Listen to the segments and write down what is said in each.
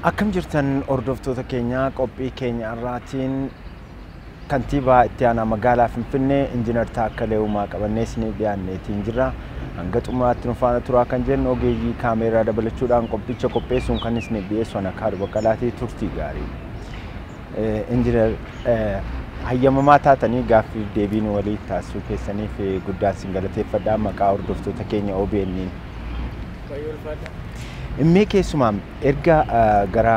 Akkam jirtan hordoftoota keenya qophii keenya irraatiin kantiibaa itti aanaa magaalaa Finfinnee Injiinar Taakkalee Uumaa qabannee isiniif dhiyaanneetiin jirra. Hanga xumuraatti nu faana turaa kan jennu ogeeyyii kaameeraa dabalachuudhaan qophicha qopheessuun kan isiniif dhiyeessu Anakaadhu Baqqalaatii turtii gaarii. Injiinar hayyamamaa taatanii gaaffii deebiin walii taasisuu keessaniif guddaa isin galateeffadha maqaa hordoftoota keenya OBN'n. Immee keessumaa erga gara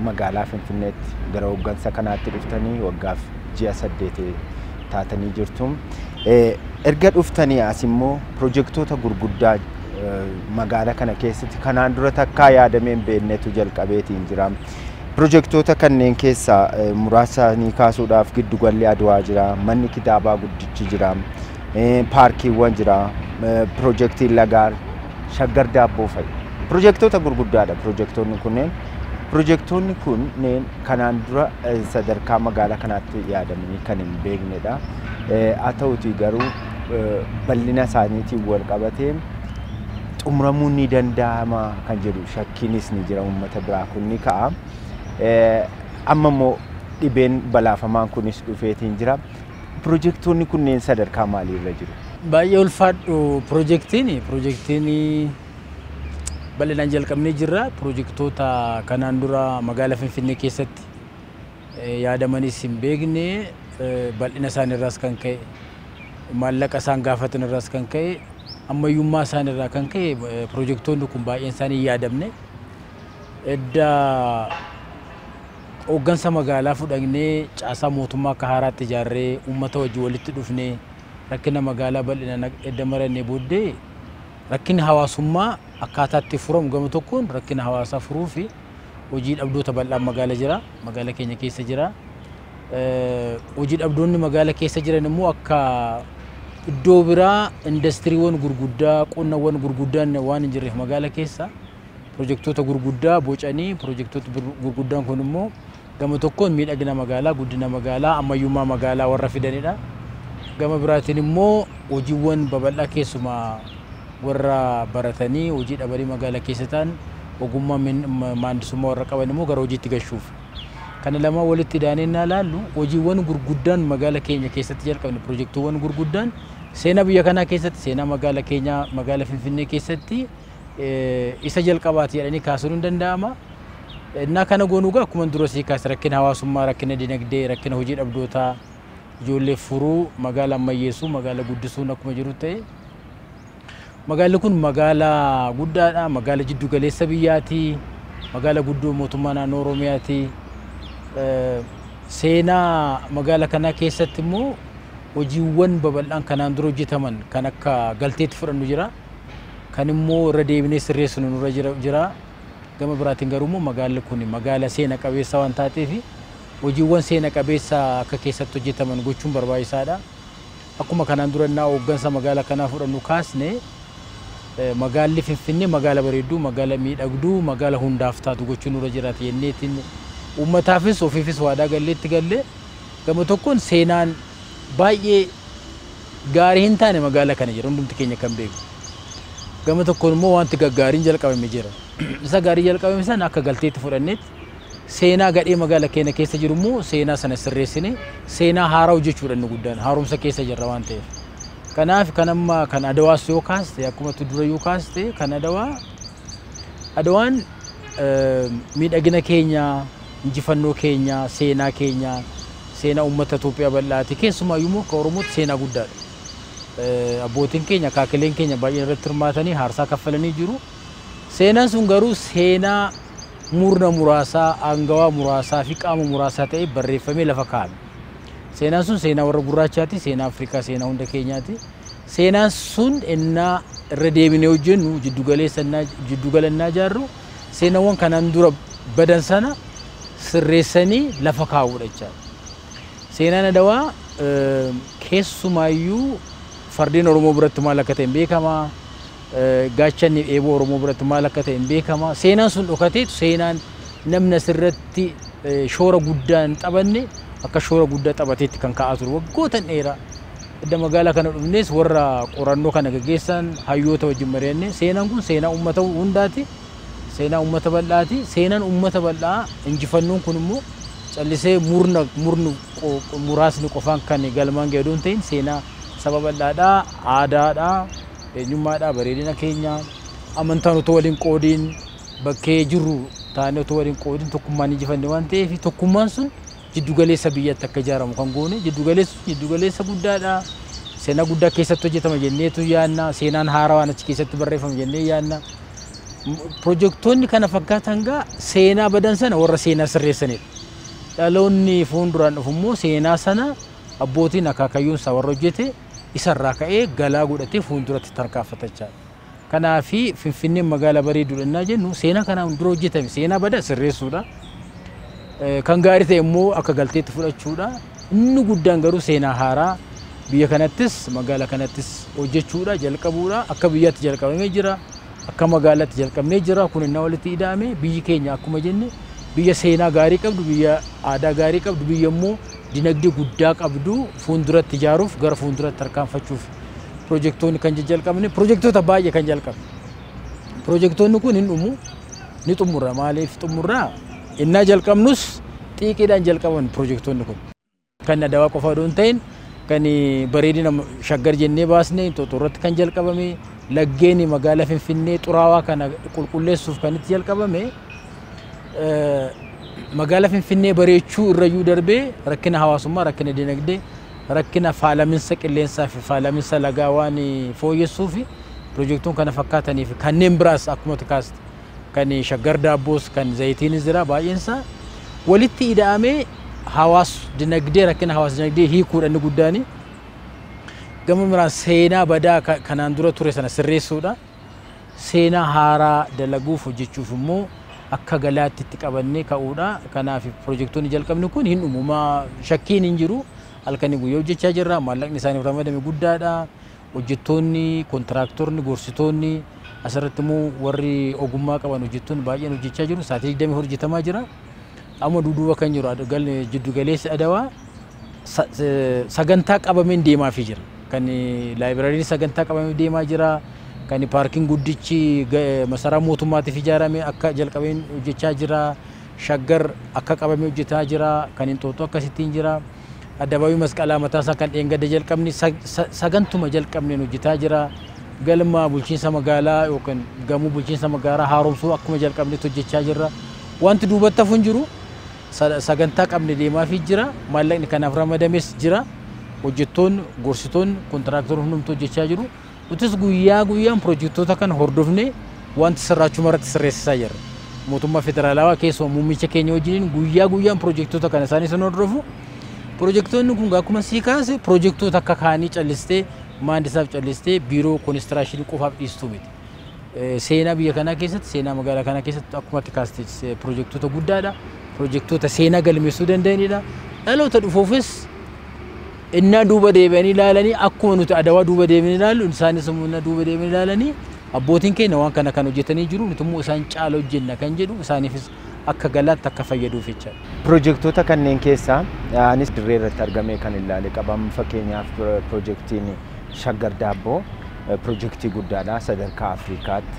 magaalaa Finfinneetti gara hooggansa kanaatti dhuftanii waggaaf ji'a 8 taatanii jirtu. Erga dhuftanii as immoo pirojektoota gurguddaa magaalaa kana keessatti kanaan dura takkaa yaadamee hin beeknetu jalqabeetiin jira. Pirojektoota kanneen keessaa muraasa isaanii kaasuudhaaf giddugalli Adwaa jira, manni kitaabaa guddichi jira, paarkiiwwan jira, pirojektiin Lagaar, Shaggar Daabboo fa'i. Pirojektoota gurguddaadha pirojektoonni kunneen. Pirojektoonni kunneen kanaan dura sadarkaa magaalaa kanaatti yaadamanii kan hin beeknedha. Haa ta'utii garuu bal'ina isaaniitiin wal qabatee xumuramuun ni danda'ama kan jedhu shakkiinis ni jira uummata biraa kun ni ka'a. Amma immoo dhibeen balaafamaan kunis dhufeetiin jira. Pirojektoonni kunneen sadarkaa maaliirra jiru? Baay'ee ulfaadhu pirojektiin bal'inaan jalqabnee jirra. Pirojektoota kanaan dura magaalaa Finfinnee keessatti yaadamanis hin beekne bal'ina isaaniirraas kan ka'e maallaqa isaan gaafatan irraas kan ka'e ammayyummaa isaaniirraa kan ka'e pirojektoonni kun baay'een isaanii hin yaadamne. Edda hooggansa magaalaa fudhannee caasaa mootummaa akka haaraatti ijaarree uummata wajjin walitti dhufnee rakkina magaalaa bal'inaan edda marannee booddee rakkinni hawaasummaa akkaataa itti furamu gama tokkoon rakkina hawaasaa furuu fi hojii dhabdoota bal'aan magaala jira, magaala keenya keessa jira. Hojii dhabdoonni magaala keessa jiran immoo akka iddoo biraa indastiriiwwan gurguddaa, qonnawwan gurguddaan waan hin jirreef magaala keessa pirojektoota gurguddaa bocanii pirojektoota gurguddaan kun immoo gama tokkoon miidhagina magaalaa, guddina magaalaa, ammayyummaa magaalaa warra fidanidha. Gama biraatiin immoo hojiiwwan babal'aa keessumaa warra baratanii hojii dhabanii magaalaa keessa ta'an ogummaa maandisummaa warra qaban immoo gara hojiitti gashuuf. Kana lama walitti hidhaanii ilaallu hojiiwwan gurguddaan magaala keenya keessatti jalqabne pirojektoowwan gurguddaan seenaa biyya kanaa keessatti seenaa magaala keenyaa magaala Finfinnee keessatti isa jalqabaati jedhanii kaasuun hin danda'ama. Innaa kana goonuu gaa akkuma dura sii kaase rakkina hawaasummaa, rakkina dinagdee, rakkina hojii dhabdootaa ijoollee furuu, magaala ammayyeessuu, magaala guddisuun akkuma jiru ta'e magaalli kun magaala guddaadha, magaala jiddu galeessa biyyaati, magaala guddoo mootummaa naannoo Oromiyaati. Seenaa magaala kanaa keessatti immoo hojiiwwan babal'aan kanaan dura hojjetaman kan akka galteetti fudhannu jira. Kan immoo irra deebinee sirreessinu nurra jira. Gama biraatiin garuu immoo magaalli kun magaala seena qabeessa waan taateef hojiiwwan seena qabeessa akka keessatti hojjetaman gochuun barbaachisaadha. Akkuma kanaan dura innaa hooggansa magaala kanaa fudhannu kaasne magaalli Finfinnee magaala bareedduu, magaala miidhagduu, magaala hundaaf taatu gochuun nurra jiraata jenneetiin uummataafis ofiifis waadaa galleetti gallee gama tokkoon seenaan baay'ee gaarii hin taane magaala kana jira hundumti keenya kan beeku. Gama tokkoon immoo wanti gaggaariin jalqabame jira. Isa gaarii jalqabame sana akka galteetti fudhanneetti seenaa gadhee magaala keenya keessa jiru immoo seenaa sana sirreessine seenaa haaraa hojjechuudha inni guddaan haaromsa keessa jirra waan ta'eef. Kanaaf kan amma kan Adawaas yoo kaaste akkuma dura yoo kaaste kan Adawaa Adawaan miidhagina keenya, injifannoo keenya, seenaa keenya, seenaa uummata Itoophiyaa bal'aati. Keessumaayyuu immoo akka Oromootti seenaa guddaadha. Abbootiin keenya akaakileen keenya baay'een irratti hirmaatanii aarsaa kaffalanii jiru. Seenaan sun garuu seenaa murna muraasaa, aangawaa muraasaa fi qaama muraasaa ta'ee barreeffamee lafa kaa'ame. Seenaan sun seenaa warra gurraachaati, seenaa Afrikaa, seenaa hunda keenyaati. Seenaan sun innaa irra deebinee hojjennu jiddugala innaa ijaarru seenaawwan kanaan dura badan sana sirreessanii lafa kaa'uudha jechaadha. Seenaan Adawaa keessumaayyuu fardeen Oromoo biratti maal akka ta'e hin beekama. Gaachanni eeboo Oromoo biratti maal akka ta'e hin beekama. Seenaan sun dhokateetu seenaan namni asirratti shoora guddaa hin taphanne akka shoora guddaa taphateetti kan ka'aa ture waggoota dheeraa. Edda magaalaa kana dhufnes warra qorannoo kana gaggeessan hayyoota wajjin mari'anne seenaan kun seenaa uummata hundaati. Seenaa uummata bal'aati. Seenaan uummata bal'aa injifannoon kun immoo callisee murni muraasni qofaan kan galmaan ga'e hin ta'in seenaa saba bal'aadhaa, aadaadhaa, eenyummaadhaa, bareedina keenya, amantaan otoo waliin qoodiin bakkee jirru taanee otoo waliin qoodiin tokkummaan injifanne waan ta'eef tokkummaan sun jiddugaleessa biyyatti akka ijaaramu kan goone jiddugaleessa guddaadha. Seenaa guddaa keessatti hojjetama jenneetu yaadna. Seenaan haarawaan achi keessatti barreeffama jennee yaadna. Pirojektoonni kana fakkaatan gaa seenaa badan sana warra seenaa sirreessanidha. Dhaloonni fuulduraan dhufu immoo seenaa sana abbootiin akaakayyuun isaa warra hojjete isarraa ka'ee galaa godhatee fuulduratti tarkaanfatachaa. Kanaafi Finfinneen magaalaa bareeduudha innaa jennu seenaa kanaan dura hojjetame seenaa badaa sirreessuudha. Kan gaarii ta'e immoo akka galteetti fudhachuudha. Inni guddaan garuu seenaa haaraa biyya kanattis magaalaa kanattis hojjechuudha jalqabuudha. Akka biyyaatti jalqabamee jira. Akka magaalaatti jalqabnee jira. Kun innaa walitti ida'ame biyyi keenya akkuma jenne biyya seenaa gaarii qabdu, biyya aadaa gaarii qabdu, biyya immoo dinagdee guddaa qabdu fuulduratti ijaaruuf gara fuulduratti tarkaanfachuuf pirojektoonni kan jalqabne pirojektoota baay'ee kan jalqabne. Pirojektoonni kun hin dhumu ni xumurra. Maaliif xumurraa? Innaa jalqabnus xiiqiidhaan jalqaban pirojektoonni kun. Kan Adawaa qofa odoo hin ta'in kan bareedina Shaggar jennee baasne Inxooxxoo irratti kan jalqabame laggeen magaalaa Finfinnee xuraawaa kana qulqulleessuuf kan itti jalqabame magaalaa Finfinnee bareechuu irrayyuu darbee rakkina hawaasummaa, rakkina dinagdee, rakkina faalaminsa qilleensaa fi faalaminsa lagaa waan fooyyessuu fi pirojektoon kana fakkaatanii fi kanneen biraas akkuma kaaste kan Shaggar daabboos kan zayitiinis jira baay'eensaa walitti ida'amee hawaas dinagdee rakkina hawaas dinagdee hiikuudha inni guddaani. Gama biraan seenaa badaa kanaan dura ture sana sirreessuudha. Seenaa haaraa dalaguuf hojjechuuf immoo akka galaatti itti qabannee ka'uudha. Kanaaf pirojektoonni jalqabni kun hin dhumu shakkiin hin jiru. Halkanii guyyaa hojjechaa jirra. Maallaqni isaaniif ramadame guddaadha. Hojjettoonni, kontiraaktorni, gorsitoonni asirratti immoo warri ogummaa qaban hojjettoonni baay'een hojjechaa jiru. Sa'aatii 20 hojjetamaa jira. Amma duuduuba kan jiru jiddu galeessi Adawaa sagantaa qabameen deemaafii jira. Kan laayibirariin sagantaa qabamee deemaa jira. Kan paarkiin guddichi masaraa mootummaatiif ijaarame akka jalqabeen hojjechaa jira. Shaggar akka qabamee hojjetaa jira. Kan Inxooxxoo akkasittiin jira. Addabaabii masqalaa mataasaa kan dheengadda jalqabne sagantuma jalqabneen hojjetaa jira. Galma bulchiinsa magaalaa yookaan gamoo bulchiinsa magaalaa haaromsuu akkuma jalqabnetti hojjechaa jirra. Wanti duubatti hafu hin jiru. Sagantaa qabne deemaafii jira. Maallaqni kanaaf ramadames jira. Hojjettoonni, gorsitoonni, kontiraaktaroonni hundumtuu hojjechaa jiru. Nutis guyyaa guyyaan pirojektoota kana hordofnee wanti sirraachuma irratti sirreessisaa jirra. Mootummaa federaalawaa keessumaa muummicha keenya wajjiniin guyyaa guyyaan pirojektoota kana isaanis hin hordofu. Pirojektoonni kun akkuma sii kaase pirojektoota akka kaanii callistee maandisaaf callistee biiroo koonistiraashinii qofaaf dhiistuu miti. Seenaa biyya kanaa keessatti seenaa magaalaa kanaa keessatti akkuma ati kaaste pirojektoota guddaadha. Pirojektoota seenaa galmeessuu danda'anidha. Dhaloota dhufuufis innaa duuba deebi'anii ilaalanii akkuma nuti Adawaa duuba deebi'anii ilaallu isaanis immoo innaa duuba deebi'anii ilaalanii abbootiin keenya waan kana kan hojjetanii jiru nuti immoo isaan caala hojjenna kan jedhu isaaniifis akka galaatti akka fayyaduuf jechaadha. Pirojektoota kanneen keessaa anis dirree irratti argamee kan ilaale qaban fakkeenyaaf pirojektiin Shaggar Daabboo pirojektii guddaadha sadarkaa Afrikaatti.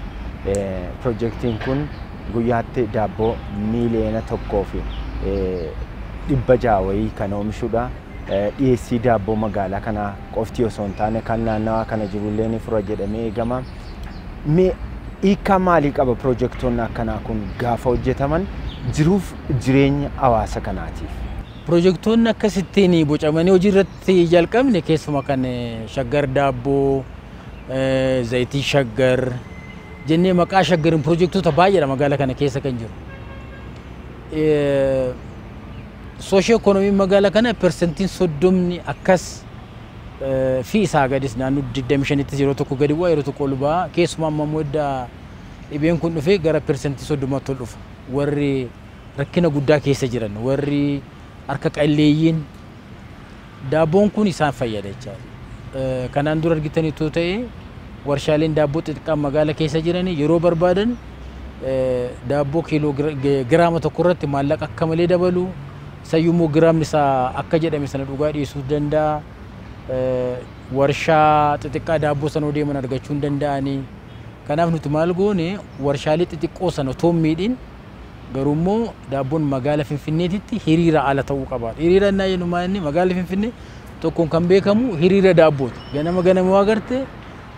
Pirojektiin kun guyyaatti daabboo 1,600,000 wayii kan oomishudha. Dhiyeessii daabboo magaalaa kanaa qofti osoo hin taane kan naannawaa kana jirullee ni fura jedhamee eegama. Mee hiikaa maalii qaba pirojektoonni akkanaa kun gaafa hojjetaman jiruuf jireenya hawaasa kanaatiif? Pirojektoonni akkasittiin bocamanii hojii irratti jalqabne keessumaa kan Shaggar Daabboo, zayitii Shaggar jennee maqaa Shaggariin pirojektoota baay'eedha magaalaa kana keessa kan jiru. Soosho ikoonomiin magaalaa kana 30% akkas fi isaa gadis naannoo 25tti yeroo tokko gadi bu'a yeroo tokko ol ba'a. Keessumaa amma immoo edda dhibeen kun dhufee gara 30%tti ol dhufa. Warri rakkina guddaa keessa jiran warri harka qalleeyyiin daabboon kun isaan fayyada jechaadha. Kanaan dura argitanii too ta'e warshaaleen daabboo xixiqqaan magaalaa keessa jiran yeroo barbaadan daabboo kiiloo giraama tokko irratti maallaqa akka malee dabalu. Sayyuu immoo giraamni isaa akka jedhame sana dhugaa dhiisuu danda'a. Warshaa xixiqqaa daabboo sana deeman argachuu hin danda'anii. Kanaaf nuti maal goone, warshaalee xixiqqoo sana otoo hin miidhin garuu immoo daabboon magaala Finfinneetitti hiriira ala ta'uu qaba. Hiriira innaa jennu maal, inni magaala Finfinnee tokkoon kan beekamu hiriira daabbooti. Ganama ganama waa garte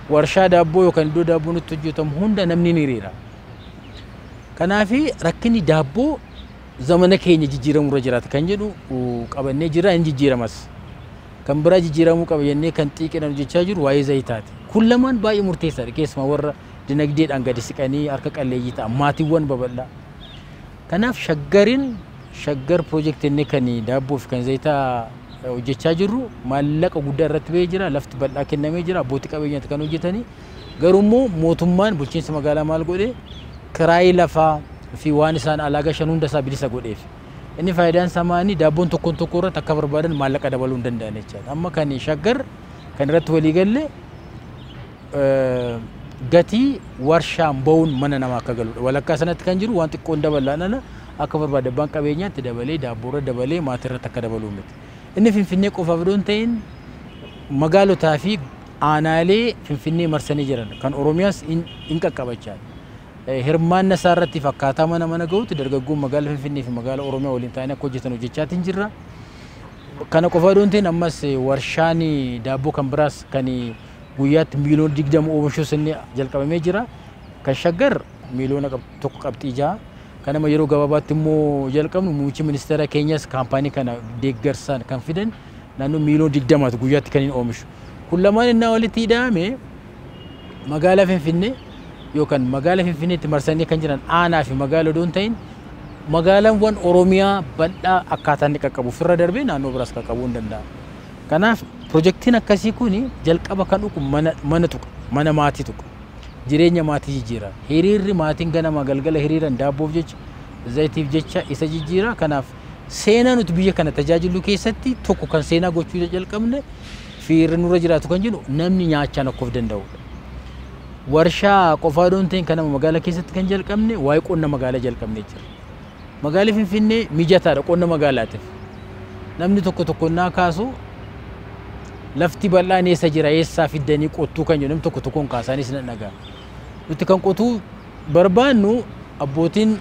warshaa daabboo yookaan iddoo daabboon itti hojjetamu hunda namni ni hiriira. Kanaafi rakkinni daabboo zamana keenya jijjiiramuu irra jiraata kan jedhu qabannee jira, hin jijjiiramas. Kan biraa jijjiiramuu qaba jennee kan xiiqidhaan hojjechaa jiru waa'ee zayitaati. Kun lamaan baay'ee murteessaadha, keessumaa warra dinagdeedhaan gadi siqanii harka qalleeyyii ta'an, maatiiwwan babal'aa. Kanaaf Shaggarin Shaggar piroojeektii inni kan daabboo fi kan zayitaa hojjechaa jirru maallaqa guddaa irratti ba'ee jira, lafti bal'aa kennamee jira, abbootii qabeenyaatti kan hojjetanii. Garuu immoo mootummaan bulchiinsa magaalaa maal godhe, kiraayii lafaa fi waan isaan alaa gashan hunda isaa bilisa godheef. Inni faayidaan isaa maali? Daabboon tokkoon tokko irratti akka barbaadan maallaqa dabaluu hin danda'an jechaadha. Amma kan Shaggar kan irratti walii galle gatii warshaan ba'uun mana namaa akka galudha. Walakkaa sanatti kan jiru waan xiqqoon dabalaan ala akka barbaade abbaan qabeenyaatti dabalee, daabboo irra dabalee, maatii irratti akka dabaluu miti. Inni Finfinnee qofaaf odoo hin ta'in magaalotaa fi aanaalee Finfinnee marsanii jiran kan Oromiyaas hin qaqqabachaa. Hirmaanna isaa irratti akkaataa mana mana gahuutti dargaggoon magaala Finfinnee fi magaala Oromiyaa waliin ta'anii akka hojjetan hojjechaatiin jirra. Kana qofa odoo hin ta'in ammas warshaan daabboo kan biraas kan guyyaatti 20 miiliyoona oomishuus inni jalqabamee jira. Kan Shaggar 1.6 miiliyoona. Kanama yeroo gabaabaatti immoo jalqabnu, muummichi ministeera keenyas kaampaanii kana deeggarsaan kan fidan naannoo 20 miiliyoonatu guyyaatti kan inni oomishu. Kun lamaan innaa walitti hidhame magaalaa Finfinnee yookaan magaala Finfinneetti marsanii kan jiran aanaa fi magaala odoo hin ta'in magaalaawwan Oromiyaa bal'aa akkaataa inni qaqqabu ofirra darbee naannoo biraas qaqqabuu hin danda'a. Kanaaf piroojeektiin akkasii kun jalqaba kan dhuqu mana mana tuqa, mana maatii tuqa. Jireenya maatii jijjiira. Hiriirri maatiin ganama galgala hiriiran daabboof jecha, zayitiif jecha isa jijjiira. Kanaaf seenaa nuti biyya kana tajaajilu keessatti tokko kan seenaa gochuu jalqabne fi irra nurra jiraatu kan jedhu namni nyaachaan akka of danda'udha. Warshaa qofaa odoo hin ta'in kanama magaalaa keessatti kan jalqabne waa'ee qonna magaalaa jalqabnee jira. Magaalli Finfinnee mijataadha qonna magaalaatiif. Namni tokko tokko naa kaasu lafti bal'aan eessa jira, eessaa fiddanii qottuu kan jedhu namni tokko tokkoon kaasaanis nan dhaga'a. Nuti kan qotuu barbaannu abbootiin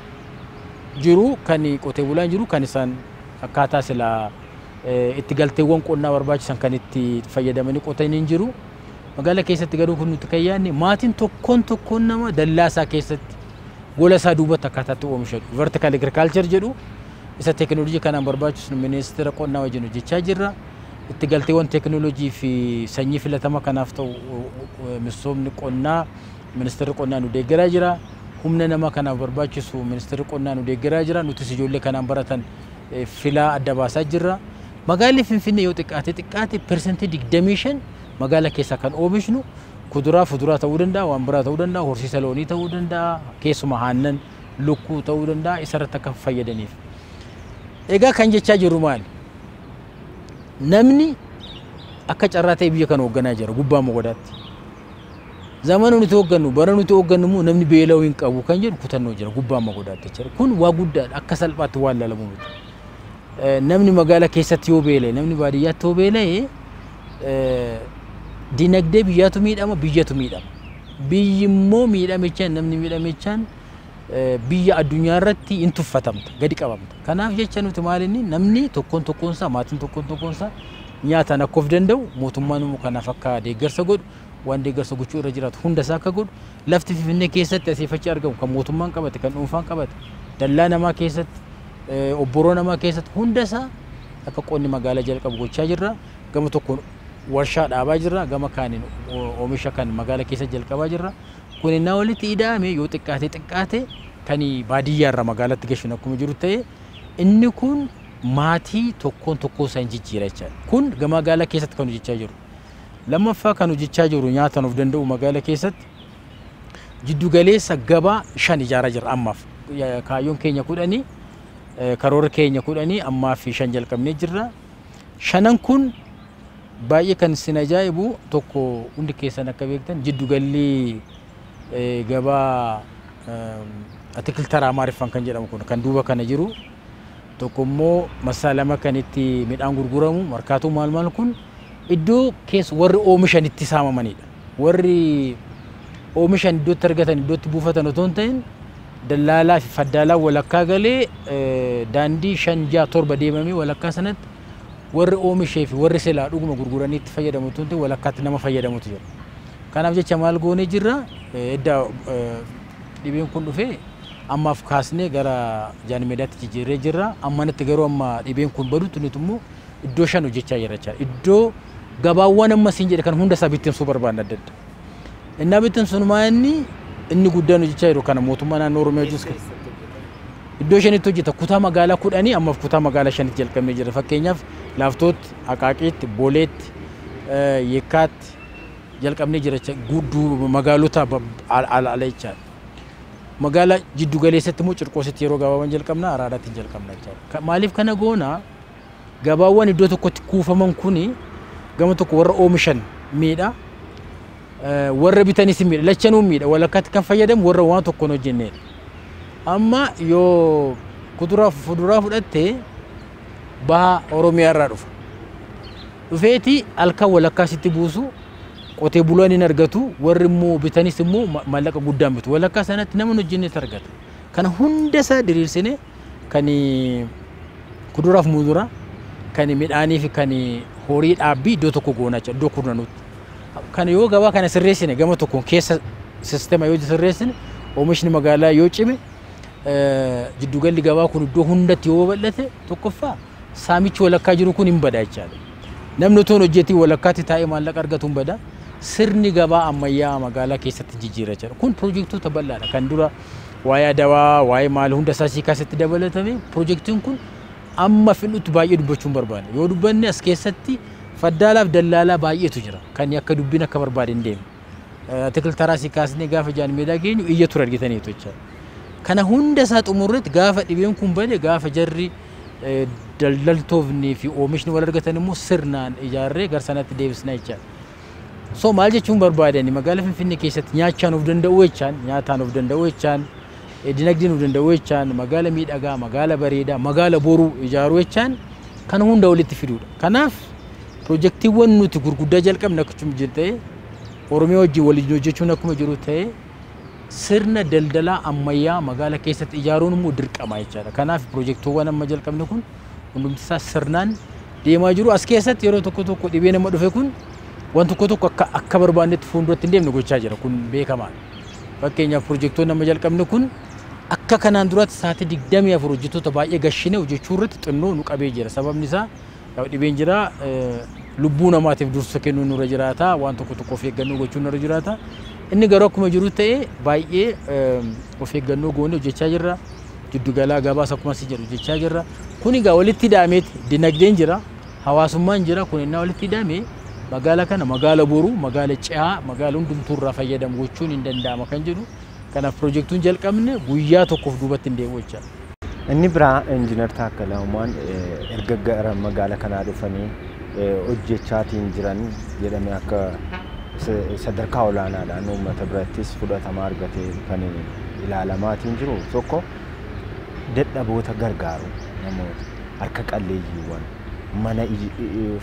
jiru, kan qotee bulaan jiru, kan isaan akkaataa silaa itti galteewwan qonnaa barbaachisan kan itti fayyadamanii qotan hin jiru. Magaalaa keessatti garuu kun nuti kan yaadne maatiin tokkoon tokkoon nama dallaa isaa keessatti, gola isaa duubatti akkaataatti oomishatu. Vertical agriculture jedhu isa teekinooloojii kanaan barbaachisu ministeera qonnaa wajjin hojjechaa jirra. Itti galteewwan teekinooloojii fi sanyii filatama kanaaf ta'u misoomni qonnaa ministeerri qonnaa nu deeggaraa jira. Humna nama kanaaf barbaachisu ministeerri qonnaa nu deeggaraa jira. Nutis ijoollee kanaan baratan filaa adda baasaa jirra. Magaalli Finfinnee yoo xiqqaate xiqqaate 25% magaala keessaa kan oomishnu kuduraa fuduraa ta'uu danda'a, waan biraa ta'uu danda'a, horsiisa loonii ta'uu danda'a, keessumaa aannan lukkuu ta'uu danda'a, isarratti akka fayyadaniif. Egaa kan jechaa jirru maali? Namni akka carraa ta'e biyya kana hoogganaa jira gubbaa mogodaatti. Zamana nuti hooggannu, bara nuti hooggannu immoo namni beela'uu hin qabu kan jedhu kutannoo jira gubbaa mogodaatti jechuudha. Kun waa guddaadha, akka salphaatti waan lalamu miti. Namni magaalaa keessatti yoo beela'e, namni baadiyyaatti yoo beela'e, dinagdee biyyaatu miidhama, biyyatu miidhama. Biyyi immoo miidhamichaan, namni miidhamichaan biyya addunyaa irratti hin tuffatamta, gadi qabamta. Kanaaf jecha nuti maal, inni namni tokkoon tokkoon isaa, maatiin tokkoon tokkoon isaa nyaataan akka of danda'u, mootummaan immoo kanaaf akka deeggarsa godhu, waan deeggarsa gochuu irra jiraatu hunda isaa akka godhu, lafti Finfinnee keessatti asii fachi argamu kan mootummaan qabate, kan dhuunfaan qabate, dallaa namaa keessatti, obboroo namaa keessatti hunda isaa akka qonni magaalaa jalqabu gochaa jirra. Gama tokkoon warshaa dhaabaa jirra, gama kaaniin oomisha kan magaalaa keessa jalqabaa jirra. Kun innaa walitti ida'ame yoo xiqqaate xiqqaate kan baadiyyaarra magaalatti gashuun akkuma jiru ta'e inni kun maatii tokkoon tokkoo isaa hin jijjiira jechaadha. Kun magaalaa keessatti kan hojjechaa jiru. Lammaffaa kan hojjechaa jiru nyaataan of danda'u magaalaa keessatti jiddu galeessa gabaa shan ijaaraa jira ammaaf. Kaayyoon keenya 10, karoora keenya 10, ammaaf shan jalqabnee jirra. Shanan kun baay'ee kan isin ajaa'ibu tokko, hundi keessan akka beektan, jiddu galli gabaa atikiltara Amaariffaan kan jedhamu kun kan duuba kana jiru, tokko immoo masaalama kan itti midhaan gurguramu markaatuu maal maal, kun iddoo keessa warri oomishan itti saamamanidha. Warri Oomishan iddootti argatan, iddootti buufatan otoo hin ta'in, dallaalaa fi faddaalaa walakkaa galee daandii 5, 6, 7 deemamee walakkaa sanatti warri oomishee fi warri silaa dhuguma gurguranii itti fayyadamu otoo hin ta'in walakkaatti nama fayyadamutu jira. Kanaaf jecha maal goonee jirra? Edda dhibeen kun dhufee ammaaf kaasnee gara Jaanmeedaatti jijjiirree jirra. Ammanatti garuu amma dhibeen kun badutti nuti immoo iddoo 5 hojjechaa jirra jechaadha. Iddoo gabaawwan amma siin jedhe kan hunda isaa bittimsuu barbaanna adda adda. Innaa bittimsuun maa inni guddaan hojjechaa jiru kana mootummaa naannoo Oromiyaa hojjetu iddoo 5tti hojjeta. Kutaa magaalaa 10 ammaaf kutaa magaalaa 5tti jalqabnee jira. Fakkeenyaaf Laaftootti, Aqaaqiitti, Booleetti, Yekkaatti jalqabnee jira gudduu magaalota ala ala jechaadha. Magaalaa jiddu galeessatti immoo Cirqoositti yeroo gabaabaan jalqabna, Araadaatti jalqabna jechaadha. Maaliif kana goona? Gabaawwan iddoo tokkotti kuufaman kuni gama tokko warra oomishan miidha, warra bitanis miidha, lachanuu miidha. Walakkaatti kan fayyadamu warra waan tokkoon hojjennedha. Amma yoo kuduraa fi fuduraa fudhatte baha Oromiyaa irraa dhufa. Dhufeeti halkan walakkaa sitti buusu, qotee bulaan hin argatu, warri immoo bitanis immoo maallaqa guddaan bitu. Walakkaa sanatti nama hin hojjennetu argata. Kana hunda isaa diriirsine kan kuduraa fi muduraa, kan midhaanii fi kan horii dhaabbii iddoo tokko goonaa jira, iddoo kurnanutti. Kana yoo gabaa kana sirreessine, gama tokkoon keessa sisteema yoo sirreessine, oomishni magaalaa yoo cime, jiddugalli gabaa kun iddoo hundatti yoo babal'ate, tokkoffaa saamichi walakkaa jiru kun hin bada jechaadha. Namni otoo hin hojjetiin walakkaatti taa'ee maallaqa argatu hin bada. Sirni gabaa ammayyaa magaalaa keessatti jijjiira jechaadha. Kun piroojektota bal'aadha. Kan dura waa'ee Adawaa, waa'ee maal hunda isaa sii keessatti dabalatame piroojeektiin kun amma fidhutti baay'ee dubbachuu hin barbaanne. Yoo dubbanne as keessatti faddaalaaf dallaalaa baay'eetu jira. Kan akka dubbiin akka barbaade hin deemne. Atikil taraa sii kaasnee gaafa Jaan Meedaa geenyu iyya ture argitaniitu jechaadha. Kana hunda isaa xumurretti gaafa dhibeen kun bade, gaafa jarri daldaltoofnii fi oomishni wal argatan immoo sirnaan ijaarree gara sanatti deebisna jechaadha. So maal jechuun barbaadani? Magaalaa Finfinnee keessatti nyaachaan of danda'uu jechaan, nyaataan of danda'uu jechaan, dinagdeen of danda'uu jechaan, magaala miidhagaa, magaala bareedaa, magaala boruu ijaaruu jechaan kana hunda walitti fiduudha. Kanaaf piroojeektiiwwan nuti gurguddaa jalqabne akkuma jiru ta'e, Oromiyaa wajjin waliin hojjechuun akkuma jiru ta'e, sirna daldalaa ammayyaa magaala keessatti ijaaruun immoo dirqama jechaadha. Kanaaf piroojeektiiwwan amma jalqabne kun hundumti isaa sirnaan deemaa jiru. As keessatti yeroo tokko tokko dhibee nama dhufe kun waan tokko tokko akka barbaannetti fuulduratti hin deemne gochaa jira. Kun beekamaadha. Fakkeenyaaf piroojeektoonni amma jalqabne kun akka kanaan duraatti sa'aatii 24 hojjettoota baay'ee gashine hojjechuu irratti xinnoo nu qabee jira. Sababni isaa dhibeen jira, lubbuu namaatiif dursa kennuun nurra jiraata, waan tokko tokko of eeggannoo gochuun nurra jiraata. Inni garuu akkuma jiru ta'e baay'ee of eeggannoo goone hojjechaa jirra. Jiddugalaa gabaas akkuma si jedhu hojjechaa jirra. Kun egaa walitti hidhameeti dinagdeen jira, hawaasummaan jira. Kun innaa walitti hidhame magaala kana magaala boruu, magaala ce'aa, magaala hundumtuu irraa fayyadamu gochuun hin danda'ama kan jedhu. Kanaaf piroojeektuun jalqabne guyyaa tokkoof duubatti hin deebi'u jechaadha. Inni biraa Injiinar Taakkalaa Uumaan erga gara magaala kanaa dhufanii hojjechaatiin jiran jedhamee akka sadarkaa olaanaadhaan uummata birattis fudhatama argatee kan ilaalamaatiin jiru tokko dadhaboota gargaaru, namoota harka qalleeyyiiwwan mana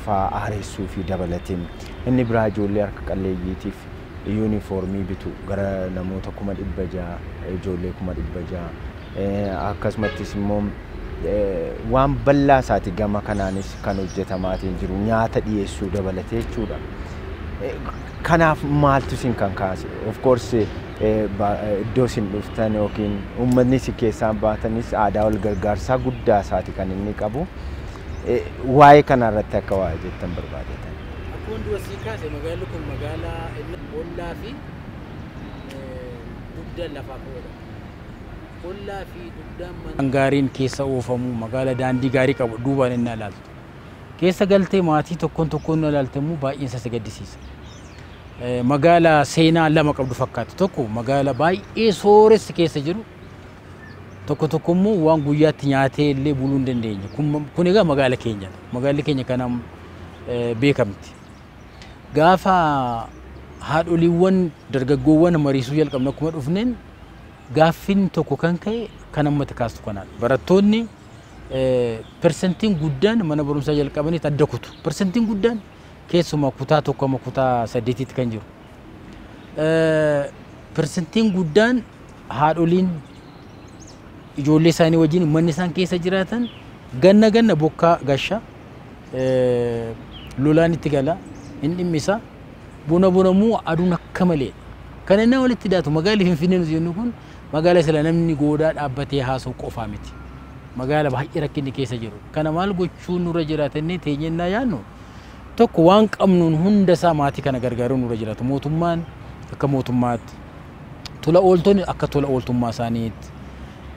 fa'aa haaressuu fi dabalateen inni biraa ijoollee harka qalleeyyiitiif yuunifoormii bitu gara namoota 600,000, ijoollee 600,000, akkasumattis immoo waan bal'aa isaati gama kanaanis kan hojjetamaatiin jiru nyaata dhiyeessuu dabalatee jechuudha. Kanaaf maaltu isin kan kaase? Of course iddoo isin dhuftan yookiin uummanni isin keessaa baatanis aadaa wal gargaarsaa guddaa isaati kan inni qabu. Waa'ee kanarratti akka waa jettan barbaadetan. Akkuma dura sii kaase magaalli kun magaalaa ollaa fi dugda lafaa ka'uudha. Ollaa fi dugdaan mana gaariin keessa oofamu, magaala daandii gaarii qabu duubaan inni ilaaltu. Keessa galtee maatii tokkoon tokkoon ilaalte immoo baay'een isa gaddisiisa. Magaala seenaa lama qabdu fakkaata. Tokko magaala baay'ee sooressi keessa jiru, tokko tokko immoo waan guyyaatti nyaatee illee buluu hin dandeenye. Kun egaa magaala keenyadha. Magaalli keenya kanaan beekamti. Gaafa haadholiiwwan dargaggoowwan mariisuu jalqabne akkuma dhufneen gaaffiin tokko kan ka'e kan ammatti kaastu kanaadha. Barattoonni persentiin guddaan mana barumsaa jalqabanii adda kutu. Persentiin guddaan keessumaa kutaa 1 amma kutaa 8tti kan jiru. Persentiin guddaan haadholiin ijoollee isaanii wajjin manni isaan keessa jiraatan ganna ganna bokkaa gasha, lolaan itti gala, hin dhimmisa, bona bonamuu aduun akka malee. Kan inni walitti daatu magaalli Finfinnee nuti jennu kun magaala sila namni goodaa dhaabbatee haasa'u qofaa miti. Magaala baay'ee rakkinni keessa jiru. Kana maal gochuun nurra jiraatannee teenyennaa yaadnu tokko waan qabnuun hunda isaa maatii kana gargaaruun nurra jiraatu. Mootummaan akka mootummaatti, tola ooltonni akka tola ooltummaa isaaniitti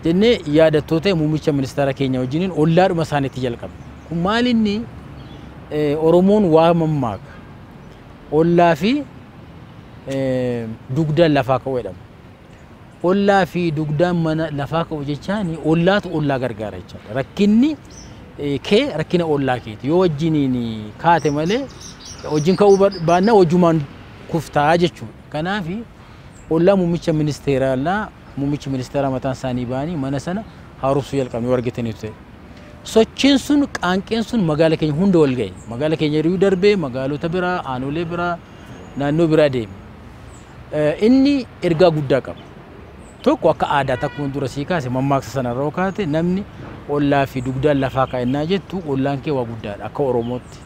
jennee yaadattoota muummicha ministeera keenya wajjiniin ollaadhuma isaaniitti jalqabne. Kun maal inni Oromoon waa mammaaka. Ollaa fi dugdaan lafaa ka'u jedhama. Ollaa fi dugdaan mana lafaa ka'u jechaan ollaatu ollaa gargaara jechaadha. Rakkinni kee rakkina ollaa keeti. Yoo wajjiniin kaate malee wajjin ka'uu baannaa wajjumaan kuftaa jechuudha. Kanaaf ollaa muummicha ministeeraa muummichi ministeeraa mataan isaanii ba'anii mana sana haaromsuu jalqabne yoo argitaniitu ta'e. Sochiin sun qaanqeen sun magaala keenya hunda wal ga'e. Magaala keenya hiriyuu darbee magaalota biraa, aanolee biraa, naannoo biraa deeme. Inni ergaa guddaa qaba. Tokko akka aadaatti akkuma dura sii kaase mammaaksa sanarra yoo kaate namni ollaa fi dugdaan lafaa kaa'ennaa jettu ollaan kee waa guddaadha akka Oromootti.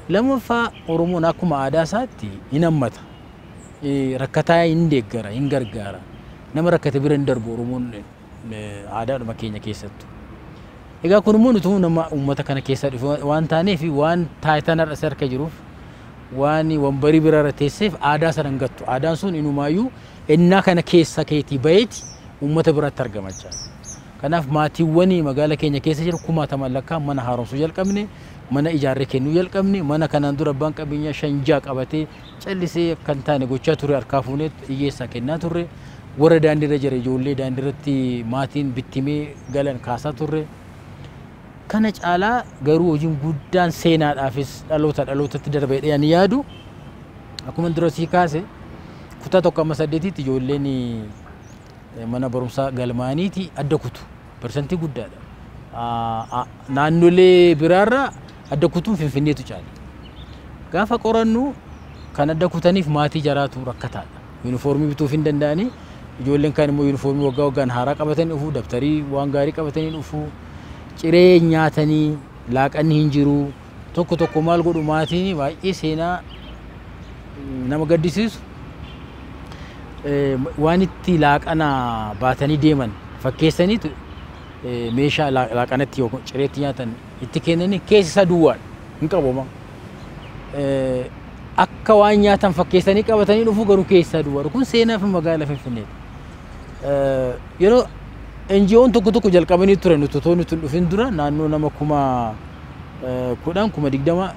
Lammaffaa Oromoon akkuma aadaa isaatti hin hammata. Rakkataa hin deeggara, hin gargaara. Nama rakkate bira hin darbu Oromoon aadaadhuma keenya keessattu. Egaa kun immoo nuti nama uummata kana keessa dhufe waan taaneef waan taayitaan har'a isa harka jiruuf waan wambarii biraarra teesseef aadaa sana hin gattu. Aadaan sun inumaayyuu ennaa kana keessa keetii baheeti uummata biratti argama jechaadha. Kanaaf maatiiwwan magaala keenya keessa jiru kumaataman lakkaa mana haaromsuu jalqabne, mana ijaarree kennuu jalqabne, mana kanaan dura abbaan qabeenyaa 5-6 qabatee callisee kan taane gochaa ture harkaa fuunee hiyyeessaa kennaa turre, warra daandiirra jira ijoollee daandiirratti maatiin bittimee galan kaasaa turre. Kana caalaa garuu hojiin guddaan seenaadhaafis dhaloota dhalootatti darbee ani yaadu akkuma dura sii kaase kutaa 1 amma 8tti ijoolleen mana barumsaa galmaaniiti adda kutu persentii guddaadha. Naannolee biraarra adda kutuun Finfinneetu caala. Gaafa qorannu kan adda kutaniif maatii jaraatu rakkataadha. Yuunifoormii bituuf hin danda'anii ijoolleen kaan immoo yuunifoormii waggaa waggaan haaraa qabatanii dhufu, dabtarii waan gaarii qabatanii dhufu, ciree nyaatanii laaqanni hin jiru. Tokko tokko maal godhu maatiin baay'ee seenaa nama gaddisiisu waan itti laaqana baatanii deeman fakkeessaniitu meeshaa laaqanatti yookaan cireetti nyaatan itti kennanii keessi isaa duwwaadha hin qabu. Akka waan nyaatan fakkeessanii qabatanii dhufu garuu keessi isaa duwwaadha. Kun seenaa fi magaalaa Finfinneeti. Yeroo NGO'n tokko tokko jalqabanii turan otoo nuti hin dhufin dura naannoo nama 10,000 20,000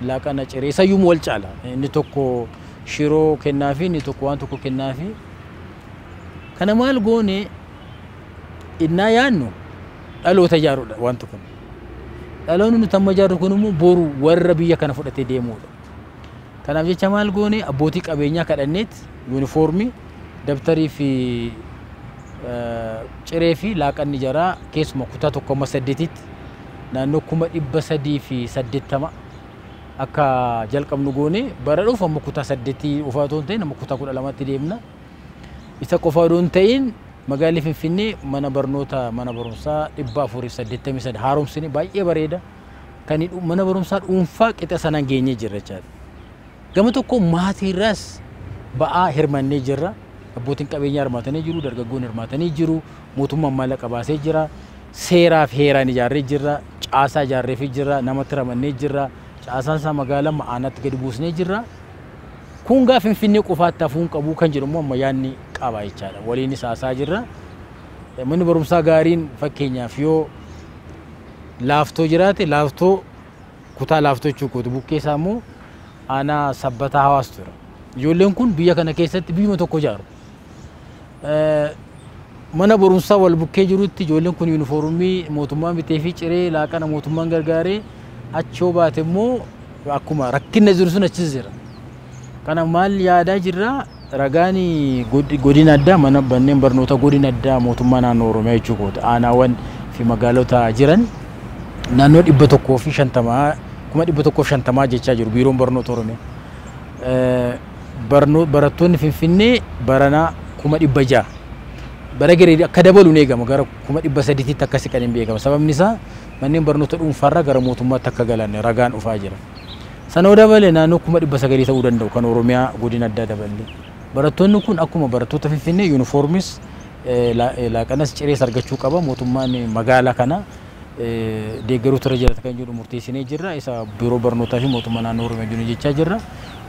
laaqana ciree isayyuu wal caala. Inni tokko shiroo kennaafi inni tokko waan tokko kennaafi. Kana maal goone innaa yaadnu dhaloota ijaaruudha wanti kun. Dhaloonni nuti amma ijaarru kun immoo boru warra biyya kana fudhatee deemuudha. Kanaaf jecha maal goone abbootii qabeenyaa kadhanneet yuunifoormii, dabtarii fi ciree fi laaqanni jaraa keessuma kutaa 1 amma 8tti naannoo 380,000 akka jalqabnu goone bara dhufu amma kutaa 8 qofaa otoo hin ta'in amma kutaa 12tti deemna. Isa qofa otoo hin ta'in magaalli Finfinnee mana barnoota mana barumsaa 483 haaromsine baay'ee bareeda. Kan mana barumsaa dhuunfaa qixa sanaan geenyee jirra jechaadha. Gama tokko maatiirraas ba'aa hirmannee jirra. Abbootiin qabeenyaa hirmaatanii jiru, dargaggoon hirmaatanii jiru, mootummaan maallaqa baasee jira, seeraa fi heeraan ijaarree jirra, caasaa ijaarreefii jirra, namatti ramannee jirra, caasaan isaa magaalaa ma'aanaatti gadi buusnee jirra. Kun gaa Finfinnee qofaatti hafuu hin qabu kan jedhu immoo amma yaadni qaba jechaadha. Waliinis haasaa jirra. Manni barumsaa gaariin fakkeenyaaf yoo laaftoo jiraate laaftoo kutaa laaftoo jechuu kooti bukkee isaa immoo aanaa sabbataa hawaas tura. Ijoolleen kun biyya kana keessatti biyyuma tokko ijaaru. Mana barumsaa wal bukkee jirutti ijoolleen kun yuunifoormii mootummaan bitee fi ciree laaqana mootummaan gargaaree achi yoo baate immoo akkuma rakkinna jiru sun achis jira. Kana maal yaadaa jirra ragaan godina addaa mana manneen barnoota godina addaa mootummaa naannoo Oromiyaa jechuu kooti aanaawwan fi magaalota jiran naannoo 150 150,000 jechaa jiru biiroon barnoota Oromiyaa. Barattoonni Finfinnee baranaa 600,000 bara garee akka dabaluun eegama gara 300,000tti akka siqan hin beekama. Sababni isaa manneen barnoota dhuunfaarraa gara mootummaatti akka galan ragaan dhufaa jira. Sanoo dabalee naannoo 900,000 ta'uu danda'u kan Oromiyaa godina addaa dabalee. Barattoonni kun akkuma barattoota Finfinnee yuunifoormis laaqanas cirees argachuu qaba. Mootummaan magaalaa kana deeggaruu tura jira kan jedhu murteessinee jirra. Isa biiroo barnootaa fi mootummaa naannoo Oromiyaa jiru jechaa jirra.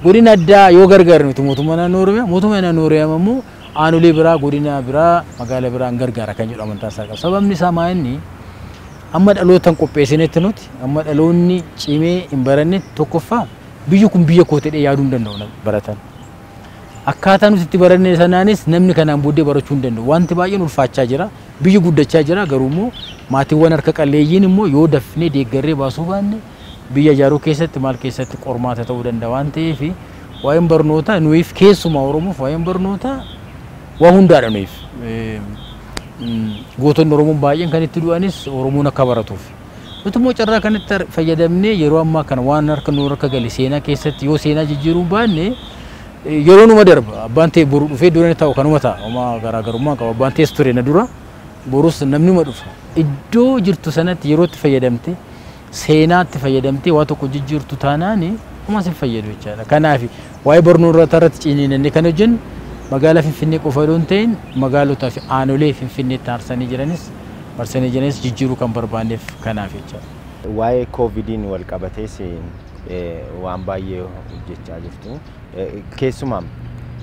Godina addaa yoo gargaarre nuti mootummaa naannoo Oromiyaa, mootummaa naannoo Oromiyaa immoo aanolee biraa, godina biraa, magaalaa biraa hin gargaara kan jedhu amantaa isaa qaba. Sababni isaa maa inni amma dhalootaan qopheessinetti nuti amma dhaloonni cimee hin baranne tokkoffaa biyyi kun biyya koo ta'ee yaaduu hin danda'u baratan. Akkaataa nuti itti baranne sanaanis namni kanaan booddee barachuu hin danda'u. Wanti baay'een ulfaachaa jira. Biyyi guddachaa jira garuu immoo maatiiwwan harka qalleeyyiin immoo yoo dafnee deeggarree baasuu baanne biyya ijaaruu keessatti maal keessatti qormaata ta'uu danda'a waan ta'eef waa'een barnootaa nuyiif keessumaa Oromoof waa'een barnootaa waa hundaadha nuyiif. Gootonni Oromoon baay'een kan itti du'anis Oromoon akka baratuuf. Nuti immoo carraa kanatti fayyadamnee yeroo ammaa kana waan harka nu harka gale seenaa keessatti yoo seenaa jijjiiruu baanne yeroo numa darba. Abbaan ta'e boru dhufee dura ta'u kanuma ta'a. Homaa garaagarummaa qaba. Abbaan ta'es ture na dura borus namni ma dhufa. Iddoo jirtu sanatti yeroo itti fayyadamte seenaatti fayyadamtee waa tokko jijjiirtu taanaan homaa sin fayyadu jechaadha. Kanaaf waa'ee barnoota irratti ciniinannee kan hojjennu magaalaa Finfinnee qofa osoo hin ta'in magaalotaa fi aanolee Finfinneetti marsanii jiranis jijjiiruu kan barbaanneef kanaaf jechaadha. Waa'ee koovidiin wal qabatees waan baay'ee hojjechaa jirtu. Keessumaa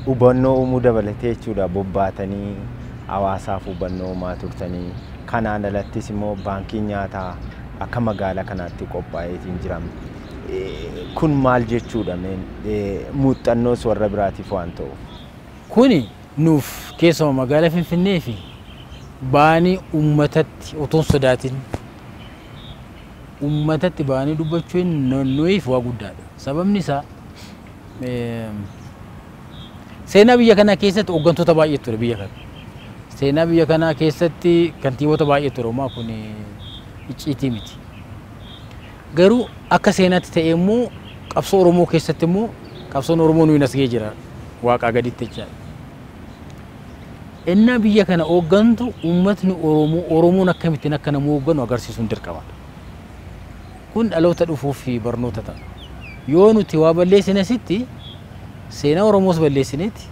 hubannoo uumuu dabalatee jechuudha bobbaatanii hawaasaaf hubannoo uumaa turtanii kanaan alattis immoo baankiin nyaataa akka magaalaa kanaatti qophaa'eetiin jira. Kun maal jechuudha muuxannoos warra biraatiif waan ta'uuf? Kuni nuuf keessumaa magaalaa Finfinnee fi baanii uummatatti otoo hin sodaatin uummatatti baanii dubbachuun nuyiif waa guddaadha. Sababni isaa seenaa biyya kanaa keessatti hooggantoota baay'ee ture biyya kana. Seenaa biyya kanaa keessatti kantiibota baay'ee ture. Homaa kun icciitii miti. Garuu akka seenaatti ta'e immoo qabsoo Oromoo keessatti immoo qabsoon Oromoo nuyi as ga'ee jira waaqaa gaditti jechaadha. Innaa biyya kana hooggantu uummatni Oromoo Oromoon akkamittiin akka nama hoogganu agarsiisuun dirqamadha. Kun dhaloota dhufuuf barnoota ta'a. Yoo nuti waa balleessine asitti seenaa Oromoos balleessineeti,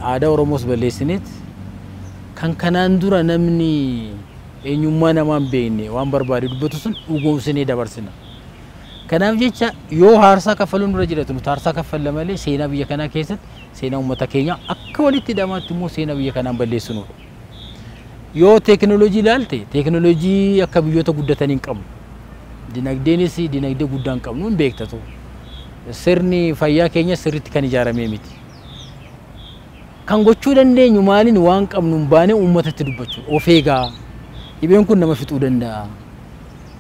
aadaa Oromoos balleessineeti, kan kanaan dura namni eenyummaa namaa hin beekne waan barbaade dubbatu sun dhugoomsinee dabarsina. Kanaaf jecha yoo haarsaa kaffaluun dura jiraatu nuti haarsaa kaffalla malee seenaa biyya kanaa keessatti seenaa uummata keenyaa akka walitti hidhamaatti immoo seenaa biyya kanaan balleessinudha. Yoo teekinooloojii ilaalte teekinooloojii akka biyyoota guddatanii hin qabnu. Dinagdeenis dinagdee guddaa hin qabnu hin beektatu. Sirni fayyaa keenya sirriitti kan ijaaramee miti. Kan gochuu dandeenyu maaliin waan qabnu hin baane uummatatti dubbachuudha. Of eegaa dhibeen kun nama fixuu danda'a.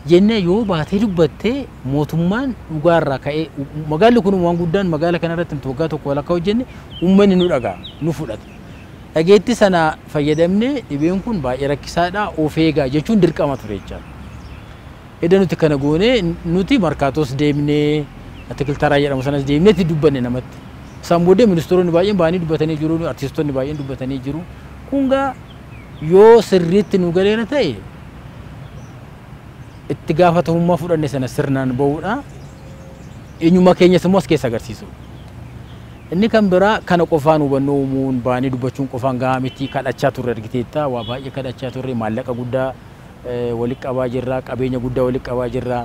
Jennee yoo baatee dubbattee mootummaan dhugaarraa ka'ee magaalli kun waan guddaan magaala kanarratti nuti waggaa tokko walakkaa hojjenne uummanni nu dhaga'a nu fudhata. Dhageetti sana fayyadamnee dhibeen kun baay'ee rakkisaadha of eegaa jechuun dirqama ture jechaadha. Edda nuti kana goonee nuti markaatos deemnee atikiltaraa jedhamu sanas deemneetti dubbanne namatti. Isaan booddee ministeeronni baay'een ba'anii dubbatanii jiru, artistoonni baay'een dubbatanii jiru. Kun gaa yoo sirriitti nu galeera ta'e itti gaafatamummaa fudhanne sana sirnaan ba'uudha. Eenyummaa keenyas immoo as keessa agarsiisu. Inni kan biraa kana qofaan hubannoo uumuun ba'anii dubbachuun qofaan gahaa miti kadhachaa turre argiteetta waa baay'ee kadhachaa turre maallaqa guddaa walitti qabaa jirra qabeenya guddaa walitti qabaa jirra.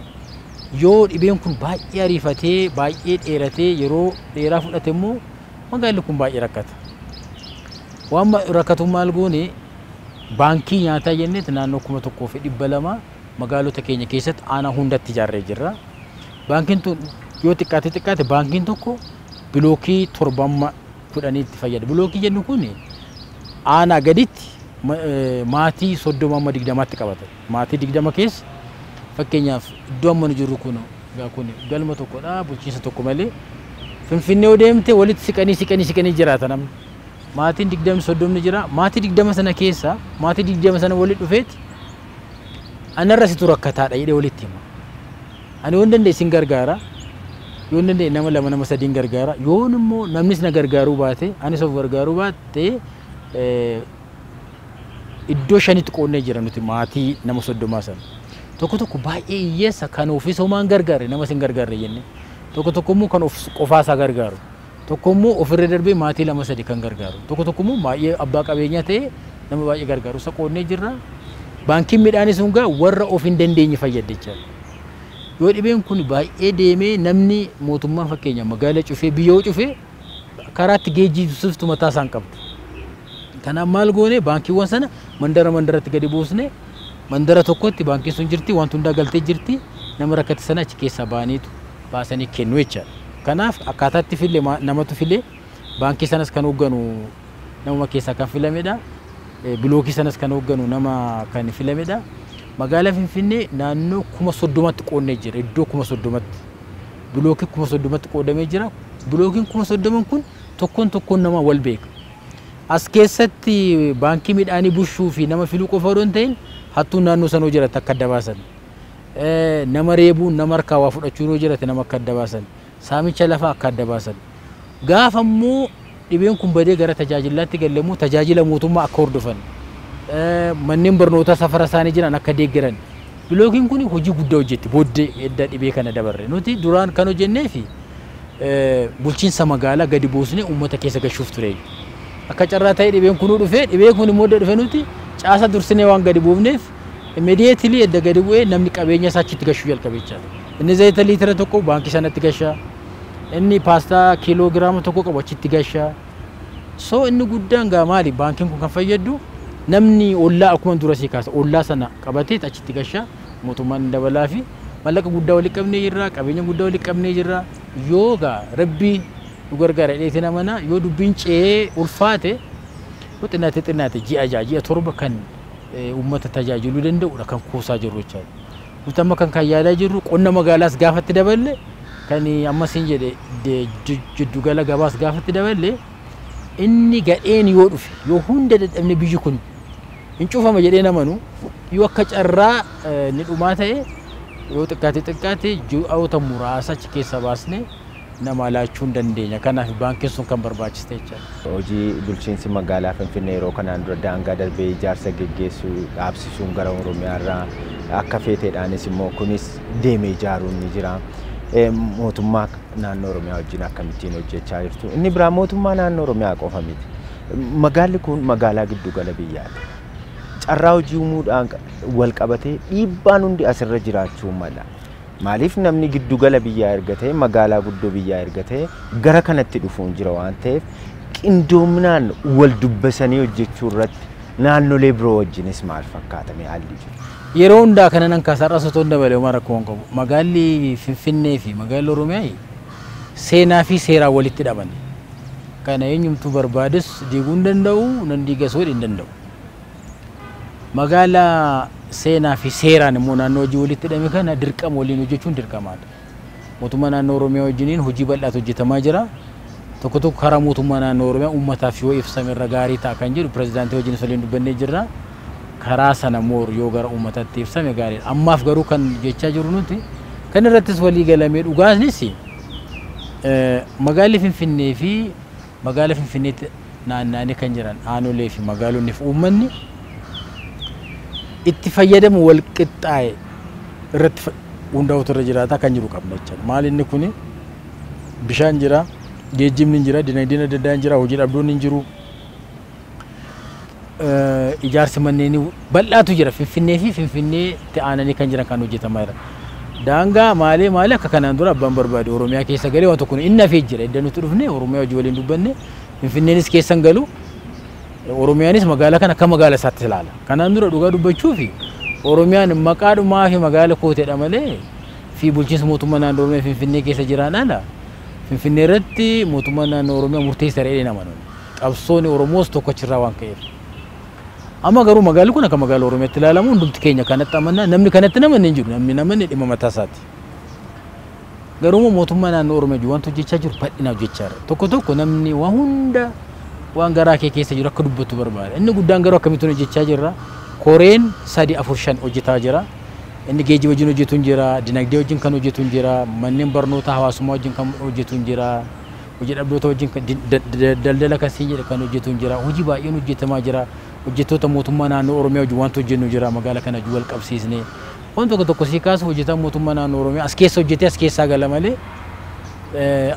Yoo dhibeen kun baay'ee ariifatee baay'ee dheeratee yeroo dheeraa fudhate immoo magaalli kun baay'ee rakkata. Waan rakkatu maal goone baankii nyaataa jenneet naannoo 1200 magaalota keenya keessatti aanaa hundatti ijaarree jirra. Baankiin tun yoo xiqqaate xiqqaate baankiin tokko bilookii 7 10tti fayyada. Bilookii jennu kun aanaa gaditti maatii 30 amma 20tti qabata. Maatii 20 keessa fakkeenyaaf iddoo amma nu jirru kun galma tokkodha bulchiinsa tokko malee Finfinnee yoo deemte walitti siqanii siqanii siqanii jiraata namni. Maatiin 20 30 jira. Maatii 20 sana keessa maatii 20 sana walitti dhufeeti anarra situ rakkataadha jedhee walitti hima. Ani waan danda'e isin gargaara. Yoo danda'e nama lama nama sadiin gargaara. Yoon immoo namnis na gargaaruu baate anis of gargaaruu baate iddoo 5tti qoonnee jira nuti maatii nama 30 sana. Tokko tokko baay'ee hiyyeessa kan ofiis homaan gargaare nama sin gargaarre jenne. Tokko tokko immoo kan of qofaasaa gargaaru. Tokko immoo ofirra darbee maatii 2 3 kan gargaaru. Tokko tokko immoo baay'ee abbaa qabeenyaa ta'e nama baay'ee gargaaru. Isa qoonnee jirra. Baankiin midhaanii sun gaa warra of hin dandeenye fayyadde jechaadha. Yoo dhibeen kun baay'ee deemee namni mootummaan fakkeenya magaala cufee biyyoo cufee karaatti geejjibsiiftu mataa isaan qabdu. Kanaaf maal goone baankiiwwan sana mandara mandaratti gadi buusne mandara tokkotti baankiin sun jirti wanti hundaa galtee jirti nama rakkate sana achi keessaa baaniitu baasanii kennu jechaadha. Kanaaf akkaataatti file namatu file baankii sanas kan hoogganu namuma keessaa kan filamedha. Bilookii sanas kan hoogganu nama kan filamedha. Magaalaa Finfinnee naannoo 30,000tti qoonnee jira. Iddoo 30,000tti. Bilookii 30,000tti qoodamee jira. Bilookiin 30,000 kun tokkoon tokkoon nama wal beeka. As keessatti baankii midhaanii bushuu fi nama filuu qofa odoo hin ta'in hattuun naannoo sana hoo jiraate akka adda baasan. Nama reebuun nama harkaa waa fudhachuun hoo jiraate nama akka adda baasan. Saamicha lafaa akka adda baasan. Gaafa immoo dhibeen kun badee gara tajaajilaatti galle immoo tajaajila mootummaa akka hordofan. Manneen barnootaa safara isaanii jiran akka deeggaran. Bilookiin kun hojii guddaa hojjetti booddee edda dhibee kana dabarre. Nuti duraan kan hojjennee fi bulchiinsa magaalaa gadi buusnee uummata keessa gashuuf ture. Akka carraa ta'ee dhibeen kunuu dhufee dhibeen kun immoo dhufe nuti caasa dursinee waan gadi buufneef immediately edda gadi bu'ee namni qabeenya isaa achitti gashuu jalqabe jechaadha. Inni zayita liitira 1 baankii sanatti gashaa. Inni paastaa kiiloogiraama 1 qabu achitti gashaa. So inni guddaan gaa maali baankiin kun kan fayyadu namni ollaa akkuma dura sii kaasa ollaa sana qabatee achitti gashaa mootummaan dabalaa fi mallaqa guddaa walitti qabnee jirra qabeenya guddaa walitti qabnee jirra. Yoo gaa rabbii nu gargaara dheetina mana yoo dubbiin ce'ee ulfaate yoo xinnaate xinnaate ji'a 6 ji'a 7 kan uummata tajaajiluu danda'udha kan kuusaa jirru jechaadha. Nuti amma kan yaadaa jirru qonna magaalaas gaafatti daballe kan amma siin jedhe jiddugala gabaas gaafatti daballe inni gadheen yoo dhufe yoo hunda dadhabne biyyi kun hin cufama jedhee namanu yoo akka carraa ni dhumaa ta'e yoo xiqqaate xiqqaate ji'oota muraasa achi keessa baasne nama laachuu hin dandeenya. Kanaaf baankiin sun kan barbaachiste jechaadha. Hojii bulchiinsi magaalaa Finfinnee yeroo kanaan dura daangaa darbee ijaarsa geggeessuu dhaabsisuun gara Oromiyaa irraa akka feeteedhaanis immoo kunis deemee ijaaruun ni jira. Mootummaa naannoo Oromiyaa wajjin akkamittiin hojjechaa jirtu. Inni biraa mootummaa naannoo Oromiyaa qofa miti. Magaalli kun magaalaa giddugala biyyaati. Carraa hojii uumuudhaan wal qabatee dhiibbaan hundi asirra jiraachuu mala. Maaliif namni giddugala biyyaa erga ta'e magaalaa guddoo biyyaa erga ta'e gara kanatti dhufuun jira waan ta'eef qindoominaan wal dubbisanii hojjechuu irratti naannolee biroo wajjinis maal fakkaatame haalli jiru? Yeroo hundaa kana nan kaasa har'as otoo hin dabalee homaa rakkoo hin qabu. Magaalli Finfinnee fi magaalli Oromiyaa seenaa fi seeraan walitti hidhaman. Kana eenyumtuu barbaades diiguu hin danda'u, nan diigas hin danda'u. Magaalaa seenaa fi seeraan immoo naannoo hojii walitti hidhame kana dirqama waliin hojjechuun dirqamaadha. Mootummaa naannoo Oromiyaa wajjiniin hojii bal'aatu hojjetamaa jira. Tokko tokko karaa mootummaa naannoo Oromiyaa uummataaf yoo ibsame irra gaarii ta'a kan jedhu pirezidaantii wajjin waliin dubbannee jirra. Karaa sana moor yoo gara uummataatti ibsame gaariidha. Ammaaf garuu kan jechaa jirru nuti kan irrattis walii galamee dhugaanis magaalli Finfinnee fi magaala Finfinneetti naanna'anii kan jiran aanolee fi magaalonni fi uummanni itti fayyadamu wal qixxaa'e irratti hundaa'utu irra jiraata kan jiru qabna jechuudha. Maal inni kuni bishaan jira, geejjibni hin jira, dinagdeen adda addaa hin jira, hojii dhabdoonni hin jiru. Ijaarsi manneenii bal'aatu jira Finfinnee fi Finfinneetti aananii kan jiran kan hojjetamaa jira. Daangaa maalee maalee akka kanaan dura abbaan barbaade Oromiyaa keessa galee waan tokko inni hafee jira. Edda nuti dhufne Oromiyaa hojii waliin dubbanne Finfinneenis keessa hin galu. Oromiyaanis magaalaa kana akka magaala isaatti ilaala. Kanaan dura dhugaa dubbachuu fi Oromiyaan maqaadhumaa fi magaala kooteedha malee fi bulchiinsa mootummaa naannoo Oromiyaa Finfinnee keessa jiraan ala Finfinnee irratti mootummaa naannoo Oromiyaa murteessaa ta'ee nama nuni. Qabsoon Oromoos tokko achirraa waan ka'eef. Amma garuu magaalli kun akka magaala Oromiyaatti ilaalamu hundumti keenya kanatti amanna namni kanatti namanne hin jiru namni namanne dhimma mataa isaati. Garuu mootummaa naannoo Oromiyaa wanti hojjechaa jiru bal'inaa hojjechaa jira. Tokko tokko namni waan hunda waan garaa kee keessa jiru akka dubbatu barbaada. Inni guddaan garuu akkamittiin hojjechaa jirra. Koreen 3 4 5 hojjetaa jira. Inni geejjiba wajjin hojjetu hin jira, dinagdee wajjin kan hojjetu hin jira, manneen barnoota hawaasummaa wajjin kan hojjetu hin jira, hojii dhabdoota wajjin daldala kan siin jedhe kan hojjetu hin jira. Hojii baay'een hojjetamaa jira. Hojjettoota mootummaa naannoo Oromiyaa wajjin wanti hojjennu jira magaalaa kana wajjin wal qabsiisnee. Waan tokko tokko sii kaasu hojjetaan mootummaa naannoo Oromiyaa as keessa hojjetee as keessaa gala malee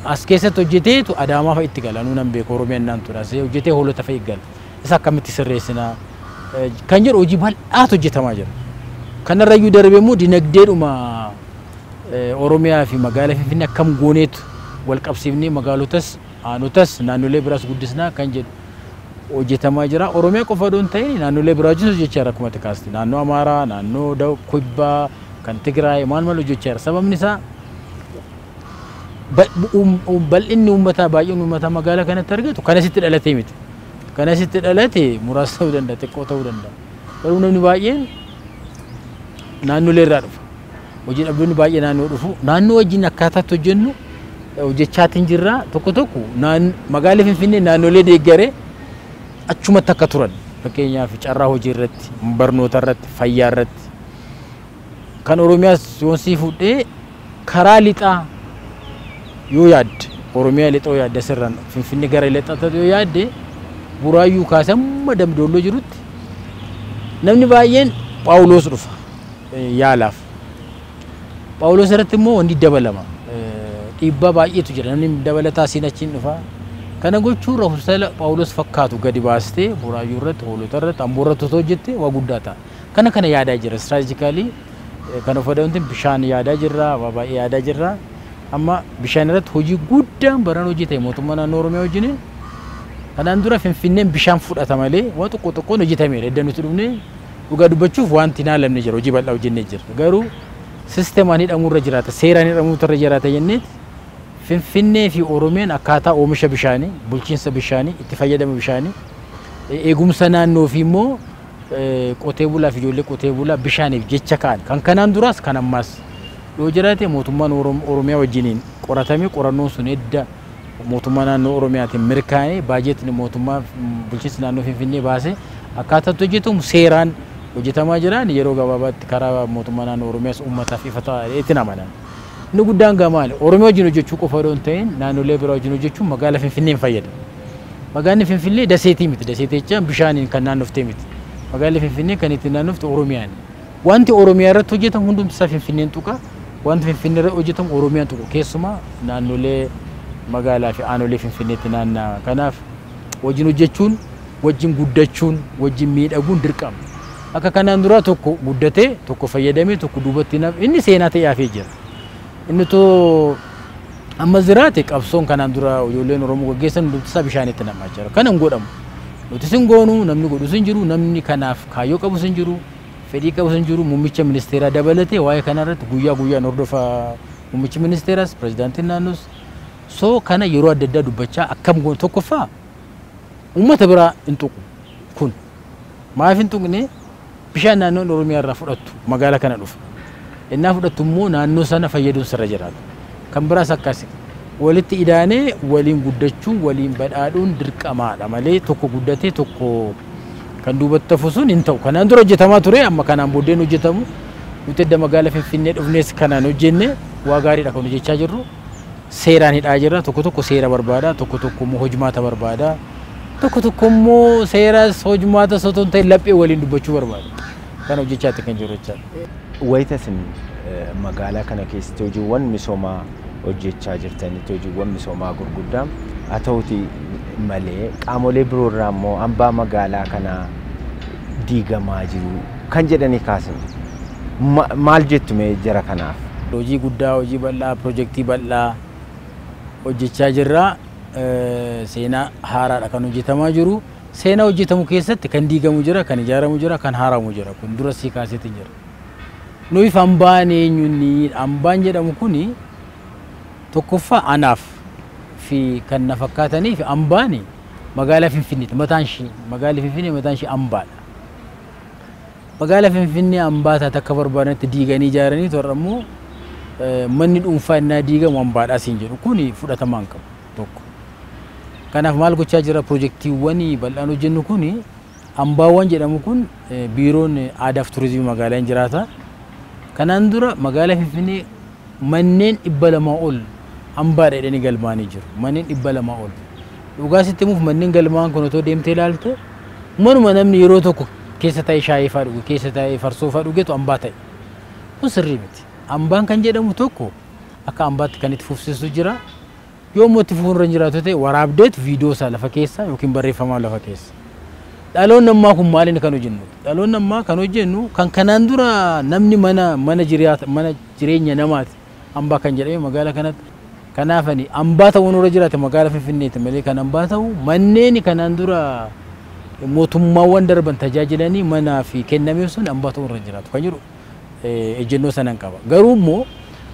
as keessatti hojjeteetu Adaamaa fa'a itti gala. Nuun beeku Oromiyaan naan ture. Asii hojjetee Hoolota fa'a gala. Isa akkamitti sirreessinaa kan jedhu hojii bal'aatu hojjetamaa jira. Kanarrayyuu darbee immoo dinagdeedhuma Oromiyaa fi magaalaa Finfinnee akkam gooneetu wal qabsiifnee magaalotas aanotas naannolee biraas guddisnaa kan jedhu hojjetamaa jira. Oromiyaa qofa osoo hin ta'in naannolee biraa wajjin hojjechaa jira akkuma kaasti. Naannoo Amaaraa, naannoo Kibbaa, kan Tigraay maal maal hojjechaa jira. Sababni isaa bal'inni uummataa baay'een uummataa magaalaa kanatti argatu kanasitti dhalatee miti. Kanasitti dhalate muraasa ta'uu danda'a, xiqqoo ta'uu danda'a. Garuu namni baay'een naannolee irraa dhufa. Hojii dhabdoonni baay'ee naannoo dhufu. Naannoo wajjin akkaataatti hojjennu hojjechaatiin jirra. Tokko tokko magaalaa Finfinnee naannolee deeggaree achumatti akka turan. Fakkeenyaaf carraa hojii irratti, barnoota irratti, fayyaa irratti. Kan Oromiyaas yoon sii fuudhee karaa lixaa yoo yaadde, Oromiyaa lixaa yoo yaadde asirraan Finfinnee gara lixaa yoo yaadde Buraayyuu kaasee hamma Damdoolloo jirutti namni baay'een Phaawulos dhufa yaalaaf. Phaawulos irratti immoo wanti dabalama. Dhiibbaa baay'eetu jira. Namni dabalataa siin achiin dhufa. Kana gochuun hospitaala Phaawulos fakkaatu gadi baastee Buraayyuu irratti, Hoolota irratti, Amboo irratti osoo hojjette waa guddaa ta'a. Kana kana yaadaa jira. Istiraatejikaalii kan of fayyadamte bishaan yaadaa jirra, waa baay'ee yaadaa jirra. Amma bishaan irratti hojii guddaan baran hojii ta'e mootummaa naannoo Oromiyaa wajjiniin. Kanaan dura Finfinneen bishaan fudhata malee waan tokko tokkoon hojjetameera. Edda nuti dhufnee dhugaa dubbachuuf wanti hin haalamne jira, hojii bal'aa hojjennee jira. Garuu sisteemaan hidhamuu irra jiraata, seeraan hidhamuu irra jiraata jenneeti Finfinnee fi Oromiyaan akkaataa oomisha bishaanii, bulchiinsa bishaanii, itti fayyadama bishaanii, eegumsa naannoo fi immoo qotee bulaa fi ijoollee qotee bulaa bishaaniif jecha ka'an kan kanaan duraas kan ammaas yoo jiraate mootummaan Oromiyaa wajjiniin qoratamee qorannoon sun edda mootummaa naannoo Oromiyaatiin mirkaa'ee baajetni mootummaa bulchiinsi naannoo Finfinnee baasee akkaataatti hojjetamu seeraan hojjetamaa jiraan yeroo gabaabaatti karaa mootummaa naannoo Oromiyaas uummataaf ifa ta'eetti amanan. Inni guddaan maali? Oromiyaa wajjin hojjechuu qofa osoo hin ta'in naannolee biraa wajjin hojjechuun magaalaa Finfinneen fayyada. Magaalli Finfinnee daseetii miti. Daseetii jechaan bishaaniin kan naannoftee miti. Magaalli Finfinnee kan ittiin naannofte Oromiyaan. Wanti Oromiyaa irratti hojjetamu hundumti isaa Finfinneen tuqa. Wanti Finfinnee irratti hojjetamu Oromiyaan tuqu. Keessumaa naannolee magaalaa fi aanolee Finfinneetti naanna'a. Kanaaf wajjin hojjechuun, wajjin guddachuun, wajjin miidhaguun dirqama. Akka kanaan dura tokko guddatee, tokko fayyadamee, tokko duubatti naaf inni seenaa ta'ee hafee jira. Inni too amma jiraate qabsoon kanaan dura ijoolleen Oromoo gaggeessan hundumti isaa bishaanitti namaa jira. Kana hin godhamu. Nuti sin goonu, namni godhus hin jiru, namni kanaaf kaayyoo qabus hin jiru, fedhii qabus hin jiru. Muummicha ministeeraa dabalatee waa'ee kanarratti guyyaa guyyaan hordofa muummichi ministeeraas, pirezidaantiin naannoos. So kana yeroo adda addaa dubbachaa akkam goonu tokkoffaa uummata biraa hin tuqu kun. Maaf hin tuqne? Bishaan naannoon Oromiyaa irraa fudhattu magaalaa kana dhufa. Innaa fudhattu immoo naannoo sana fayyaduun sirra jiraata. Kan biraas akkasi. Walitti idaanee waliin guddachuun waliin badhaadhuun dirqamaadha malee tokko guddatee tokko kan duubatti hafu sun hin ta'u. Kanaan dura hojjetamaa ture amma kanaan booddeen hojjetamu. Nuti edda magaalaa Finfinnee dhufnees kanaan hojjenne waa gaariidha kan hojjechaa jirru. Seeraan hidhaa jirra. Tokko tokko seera barbaada, tokko tokko immoo hojmaata barbaada. Tokko tokko immoo seeras hojmaata osoo hin ta'in laphee waliin dubbachuu barbaada. Kan hojjechaatti kan jiru jechaadha. Wayita isin magaalaa kana keessatti hojiiwwan misoomaa hojjechaa jirtanitti hojiiwwan misoomaa gurguddaa haa ta'uti malee qaamolee biroo irraa immoo hambaa magaalaa kanaa diigamaa jiru kan jedhanii kaasan. Maal jettu mee jara kanaaf? Hojii guddaa, hojii bal'aa, pirojektii bal'aa hojjechaa jirra. Seenaa haaraadha kan hojjetamaa jiru. Seenaa hojjetamu keessatti kan diigamu jira, kan ijaaramu jira, kan haaramu jira. Kun dura sii kaaseetiin jira. Nuyi hambaan eenyuun hambaan jedhamu kuni tokkoffaa anaaf fi kan na fakkaatanii fi hambaan magaalaa Finfinneeti. Mataan ishii magaalli Finfinnee mataan ishii hambaadha. Magaalaa Finfinnee hambaa taate akka barbaadanitti diiganii ijaaranii torra immoo manni dhuunfaa innaa diigamu hambaadhaa siin jedhu kuni fudhatamaa hin qabu tokko. Kanaaf maal gochaa jira pirojektiiwwan bal'aan hojjennu kuni hambaawwan jedhamu kun biiroon aadaa fi turizimii magaalaa hin jiraata. Kanaan dura magaalaa Finfinnee manneen 200 ol hambaadha jedhanii galmaanii jiru. Manneen 200 ol. Dhugaa sitti himuuf manneen galmaan kun otoo deemtee ilaalte manuma namni yeroo tokko keessa taa'ee shaayii fa'aa dhuge, keessa taa'ee farsoo fa'aa dhugetu hambaa ta'e. Kun sirrii miti. Hambaan kan jedhamu tokko akka hambaatti kan itti fufsiisu jira. Yoo immoo itti fufuun irra hin jiraatu ta'e waraabdeet viidiyoo isaa lafa keessa yookiin barreeffamaa lafa keessa. Dhaloonni ammaa kun maaliin kan hojjennu? Dhaloonni ammaa kan hojjennu kan kanaan dura namni mana jireenya namaati hambaa kan jedhame magaalaa kanatti. Kanaaf ani hambaa ta'uun irra jiraate magaalaa Finfinneetti malee kan hambaa ta'u manneen kanaan dura mootummaawwan darban tajaajilanii manaa fi kennameef sun hambaa ta'uun irra jiraatu kan jedhu ejjennoo sanan qaba. Garuu immoo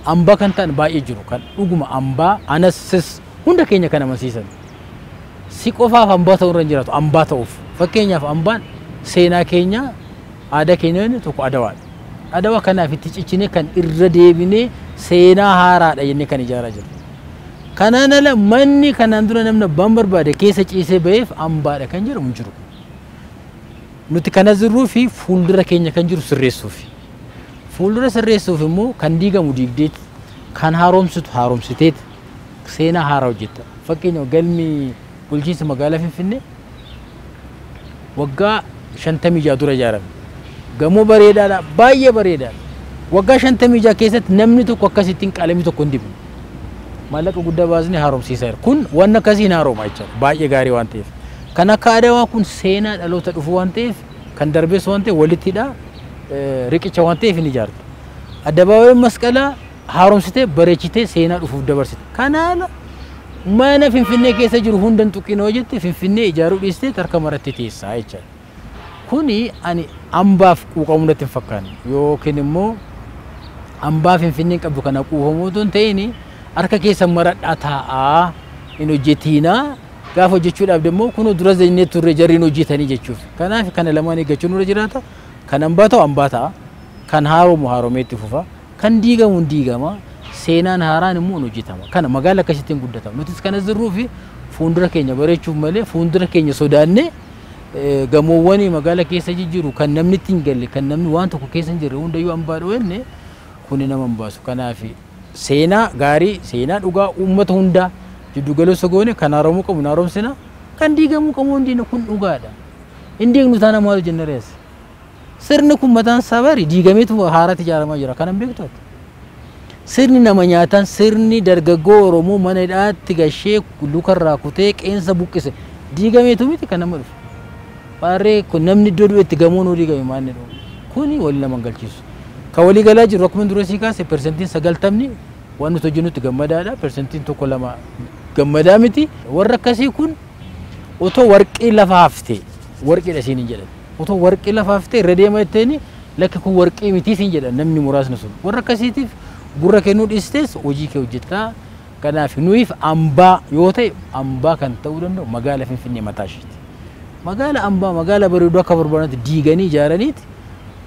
hambaa kan ta'an baay'ee jiru kan dhuguma hambaa anas hunda keenya kan amansiisan. Si qofaaf hambaa ta'uun irra jiraatu hambaa ta'uuf. Fakkeenyaaf hambaan seenaa keenya aadaa keenya inni tokko Adawaadha. Adawaa kanaaf itti ciccinee kan irra deebinee seenaa haaraadha jennee kan ijaaraa jirru. Kanaan ala manni kanaan dura namni abbaan barbaade keessa ciisee ba'eef hambaadha kan jedhamu hin jiru. Nuti kana jirruu fi fuuldura keenya kan jiru sirreessuufi. Fuuldura sirreessuuf immoo kan diigamu diigdeeti, kan haaromsitu haaromsiteeti, seenaa haaraa hojjetta. Fakkeenyaaf galmi bulchiinsa magaalaa Finfinnee waggaa 56 dura ijaarame. Gamoo bareedaadha, baay'ee bareedaadha. Waggaa 56 keessatti namni tokko akkasittiin qalamii tokko hin dibne. Maallaqa guddaa baasnee haaromsiisaa jira. Kun waan akkasii hin haaroma jechuudha. Baay'ee gaarii waan ta'eef. Kan akka Adawaa kun seenaa dhaloota dhufu waan ta'eef, kan darbees waan ta'eef walittidha. Riqicha waan ta'eef hin ijaartu. Addabaabaayii masqalaa haaromsitee bareechitee seenaa dhufuuf dabarsite. Kanaaf mana Finfinnee keessa jiru hunda hin tuqin hoo jette Finfinnee ijaaruu dhiistee harka maratti teessaa jechuudha. Kuni ani hambaaf quuqamuu natti hin fakkaanne yookiin immoo hambaa Finfinnee qabdu kana quufamuu otoo hin ta'in harka keessa maradhaa taa'aa hin hojjetiinaa gaafa hojjechuudhaaf immoo kunoo dura jennee turre jarri hin hojjetanii jechuuf. Kanaaf kana lamaan eeggachuun nurra jiraata. Kan hambaa ta'u hambaa ta'a. Kan haaromu haaromee itti fufa. Kan diigamu hin diigama. Seenaan haaraan immoo hin hojjetama. Kana magaala akkasittiin guddatama. Nutis kana jirruu fi fuuldura keenya bareechuuf malee fuuldura keenya sodaannee gamoowwan magaala keessa jijjiiru kan namni itti hin galle kan namni waan tokko keessa hin jirre hundayyuu hambaa dho'enne kuni nama hin baasu. Kanaaf seenaa gaarii seenaa dhugaa uummata hundaa jiddu galeessa goone kan haaromuu qabu haaromsina kan diigamuu qabu hundiina kun dhugaadha. Hin diignu taana maal jenna reessa? Sirni kun mataan isaa bari diigameetu haaraatti ijaaramaa jira. Kanan beektu ati? Sirni nama nyaataan sirni dargaggoo Oromoo mana hidhaatti gashee lukarraa kutee qeensa buqqise diigameetu miti kan nama dhufu. Baarree kun namni iddoo du'etti gamoon hoo diigame maal inni dhufu? Kuni walii nama hin galchiisu. Kan walii galaa jiru akkuma dura sii kaase 90% waan nuti hojjennutti gammadaadha. 1-2% gammadaa miti. Warra akkasii kun otoo warqii lafa haftee warqiidha isiin hin jedhan. Otoo warqii lafa haftee irra deema jetteeni lakki kun warqii miti isiin jedhan namni muraasni sun. Warra akkasiitiif gurra kennuu dhiistees hojii kee hojjettaa. Kanaaf nuyiif hambaa yoo ta'e hambaa kan ta'uu danda'u magaala Finfinnee mataa isheeti. Magaala hambaa magaala bareedduu akka barbaadanitti diiganii ijaaraniiti.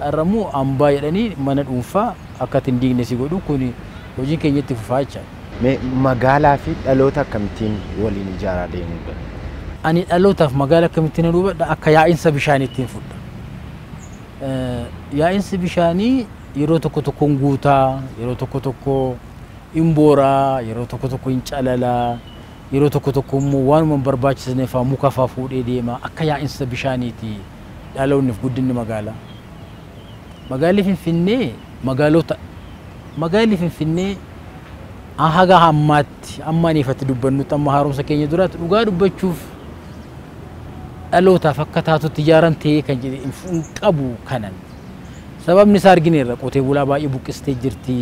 Har'ammoo hambaa jedhanii mana dhuunfaa akka ittiin diigne si godhu kun hojiin keenya itti fufaa jechaadha. Mee magaalaa fi dhaloota akkamittiin waliin ijaaraa deemuu danda'u? Ani dhalootaaf magaala akkamittiin hubadha akka yaa'insa bishaanii ittiin fudha. Yaa'insi bishaanii yeroo tokko tokko hin guutaa, yeroo tokko tokko hin booraa, yeroo tokko tokko hin calalaa, yeroo tokko tokko immoo waanuma hin barbaachisne fa'aa muka fa'aa fuudhee deema. Akka yaa'insa bishaaniiti dhaloonniif guddinni magaalaa. Magaalli Finfinnee magaalota magaalli Finfinnee haga ammaatti amma ani ifatti dubbannutti amma haaromsa keenya duraatti dhugaa dubbachuuf dhalootaaf akka taatutti ijaaramtee kan jedhe hin qabu kanan. Sababni isaa argineerra qotee bulaa baay'ee buqqistee jirti.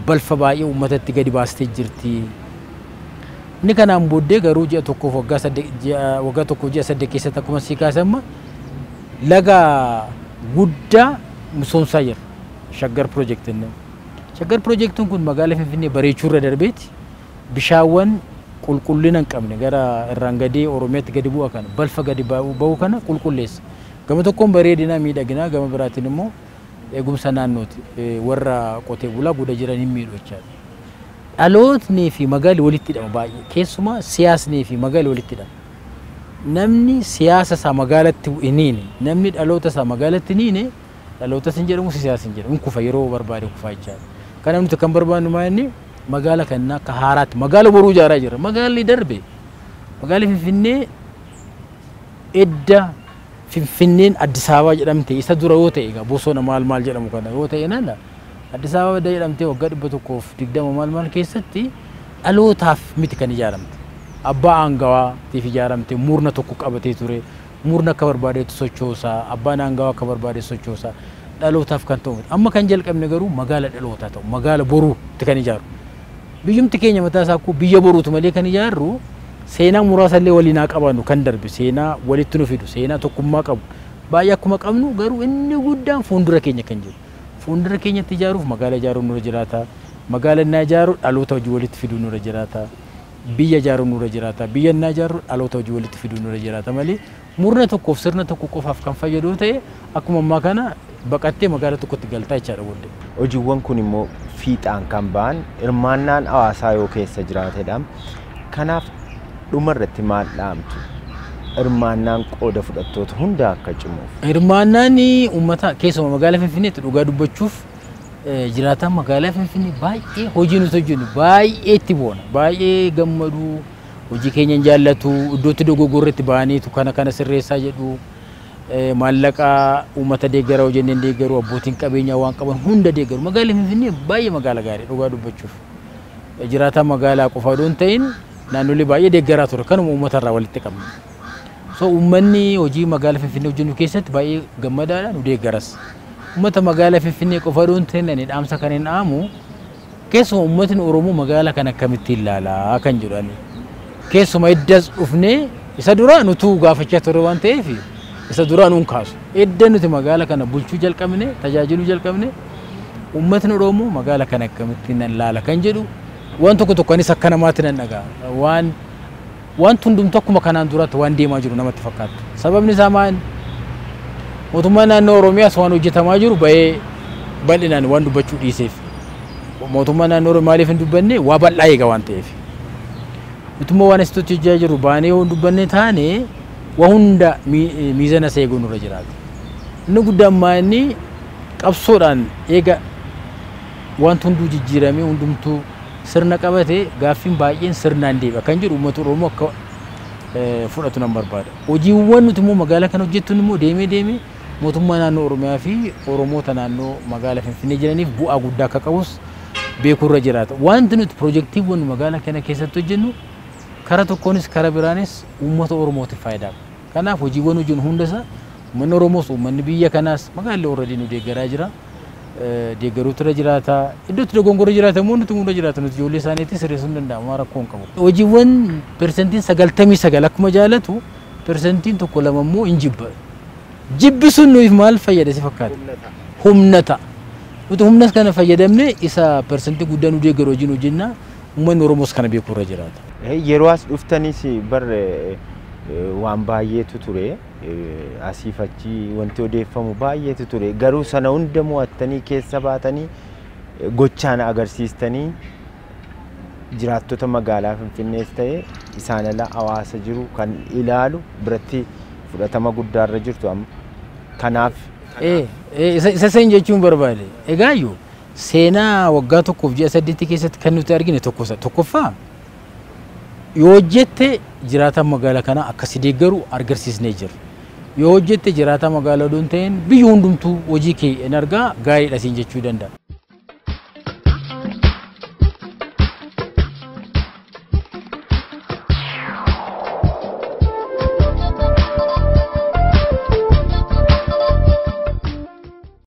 Balfa baay'ee uummatatti gadi baastee jirti. Inni kanaan booddee garuu ji'a tokkoof waggaa tokkoof ji'a 8 keessatti akkuma sii kaase amma laga guddaa misoomsaa jira. Shaggar piroojeektiin. Shaggar piroojeektiin kun magaalaa Finfinnee bareechuu irra darbeeti bishaawwan qulqullina hin qabne gara irraan gadee Oromiyaatti gadi bu'a kana balfa gadi ba'u kana qulqulleessa. Gama tokkoon bareedina miidhaginaa gama biraatiin immoo eegumsa naannooti warra qotee bulaa goda jiran hin miidhu jechaadha. Dhalootnii fi magaalli walitti hidhama baay'ee keessumaa siyaasnii fi magaalli walitti hidhama. Namni siyaasa isaa magaalatti hin hiine namni dhaloota isaa magaalatti hin hiine Dhalootas hin jedhamu, siyaasas hin jedhamu. Kufa yeroo barbaade kufaa jechaadha. Kanaaf nuti kan barbaannu maal inni magaala kana akka haaraatti magaala boruu ijaaraa jirra. Magaalli darbe magaalli Finfinnee edda Finfinneen Addis Ababaa jedhamte isa dura yoo ta'e egaa bosona maal maal jedhamu kana yoo ta'e nala Addis Ababaa edda jedhamte waggaa 120 maal maal keessatti dhalootaaf miti kan ijaaramte. Abbaa aangawaatiif ijaaramte, murna tokko qabatee ture, murna akka barbaadetti sochoosaa, abbaan aangawaa akka barbaade sochoosaa, dhalootaaf kan ta'u miti. Amma kan jalqabne garuu magaala dhalootaa ta'u, magaala boruutti kan ijaaru. Biyyumti keenya mataa isaa akkoo biyya boruutu malee kan ijaarru seenaa muraasa illee waliin haa qabaannu kan darbe, seenaa walitti nu fidu, seenaa tokkummaa qabu. Baay'ee akkuma qabnu garuu inni guddaan fuuldura keenya kan jiru. Fuuldura keenyatti ijaaruuf magaala ijaaruun nurra jiraata. Magaala inni ijaaru dhaloota hojii walitti fiduu nurra jiraata. Biyya ijaaruun nurra jiraata. Biyya inni ijaaru dhaloota hojii walitti fiduu nurra jiraata malee murna tokkoof sirna tokko qofaaf kan fayyadu ta'e akkuma ammaa kana baqattee magaala tokkotti galtaa jechaadha booddee. Hojiiwwan kun immoo fiixaan kan ba'an hirmaannaan hawaasaa yoo keessa jiraatedha. Kanaaf dhumarratti maal dhaamtu? Hirmaannaan qooda fudhattoota hunda akka cimuuf. Hirmaannaan uummata keessumaa magaalaa Finfinneetti dhugaa dubbachuuf jiraataan magaalaa Finfinnee baay'ee hojii nuti hojjennu baay'ee itti boona, baay'ee gammadu, hojii keenya hin jaallatu, iddootti dogoggorreetti ba'aniitu kana kana sirreessaa jedhu, maallaqa uummata deeggaraa hojjenneen deeggaru, abbootiin qabeenyaa waan qaban hunda deeggaru. Magaalli Finfinnee baay'ee magaala gaarii dhugaa dubbachuuf. Jiraataan magaalaa qofa odoo hin ta'in naannolee baay'ee deeggaraa ture kanuma uummata irraa walitti qabne. So uummanni hojii magaalaa Finfinnee hojjennu keessatti baay'ee gammadaadha, nu deeggaras. Uummata magaalaa Finfinnee qofa odoo hin ta'in ani dhaamsa kan hin dhaamu keessuma uummatni Oromoo magaalaa kana akkamitti ilaalaa kan jedhu ani. Keessuma iddas dhufnee isa dura nutuu gaafachaa turre waan ta'eef isa dura nuun kaasu. Edda nuti magaalaa kana bulchuu jalqabne, tajaajiluu jalqabne uummatni Oromoo magaalaa kana akkamitti ilaala kan jedhu waan tokko tokko anis akka namaatti nan dhaga'a. Waan hundumtuu akkuma kanaan duraatti waan deemaa jiru namatti fakkaata. Sababni isaa maal? Mootummaan naannoo Oromiyaas waan hojjetamaa jiru ba'ee bal'inaan waan dubbachuu dhiiseef. Mootummaan naannoo Oromiyaa maaliif hin dubbanne? Waa bal'aa eega waan ta'eef. Mootummaa waan asitti hojjechaa jiru baanee yoo hin dubbanne taane waa hunda miizana isa eeguun nurra jiraata. Inni guddaan maal inni qabsoodhaan eega wanti hunduu jijjiiramee hundumtuu sirna qabate gaaffiin baay'een sirnaan deebi'a kan jedhu uummata Oromoo akka fudhatu nan barbaada. Hojiiwwan nuti immoo magaalaa kana hojjettuun immoo deemee deemee mootummaa naannoo Oromiyaa fi Oromoota naannoo magaalaa Finfinnee jiraniif bu'aa guddaa akka qabus beekurra jiraata. Wanti nuti piroojeektiiwwan magaalaa kana keessatti hojjennu kara tokkoonis kara biraanis uummata Oromootiif faayidaa qaba. Kanaaf hojiiwwan hojjennu hundasaa uummanni Oromoos uummanni biyya kanaas magaalli already nu deeggaraa jira. Deeggaruutu irra jiraata. Iddootti dogongorri jiraata immoo nuti hunda jiraata. Nuti ijoollee isaaniitti sirreessuu hin danda'amu rakkoo hin qabu. Hojiiwwan 99% akkuma jaalatu 1-2% immoo hin jibba. Jibbi sun nuuf maal fayyada si fakkaata? Humna ta'a. Nuti humna kana fayyadamne isa persentii guddaa nu deeggaru hojiin hojjennaa uummanni Oromoos kana beekuu irra jiraata. Yeroo as dhuftanis bar waan baay'eetu ture. Asiif achi wanti odeeffamu baay'eetu ture. Garuu sana hunda mo'attanii keessa baatanii gochaan agarsiistanii jiraattota magaalaa Finfinnees ta'e isaan ala hawaasa jiru kan ilaalu biratti fudhatama guddaarra jirtu amma. Kanaaf Isa seen jechuun barbaade. Egaayyuu seenaa waggaa 1 ji'a 8 keessatti kan nuti argine tokkoffaa yoo hojjette jiraataan magaalaa kanaa akkasi deeggaru agarsiisnee jirra. Yoo hojjette jiraataa magaalaa odoo hin ta'in biyyi hundumtuu hojii kee hin argaa gaariidha siin jechuu danda'a.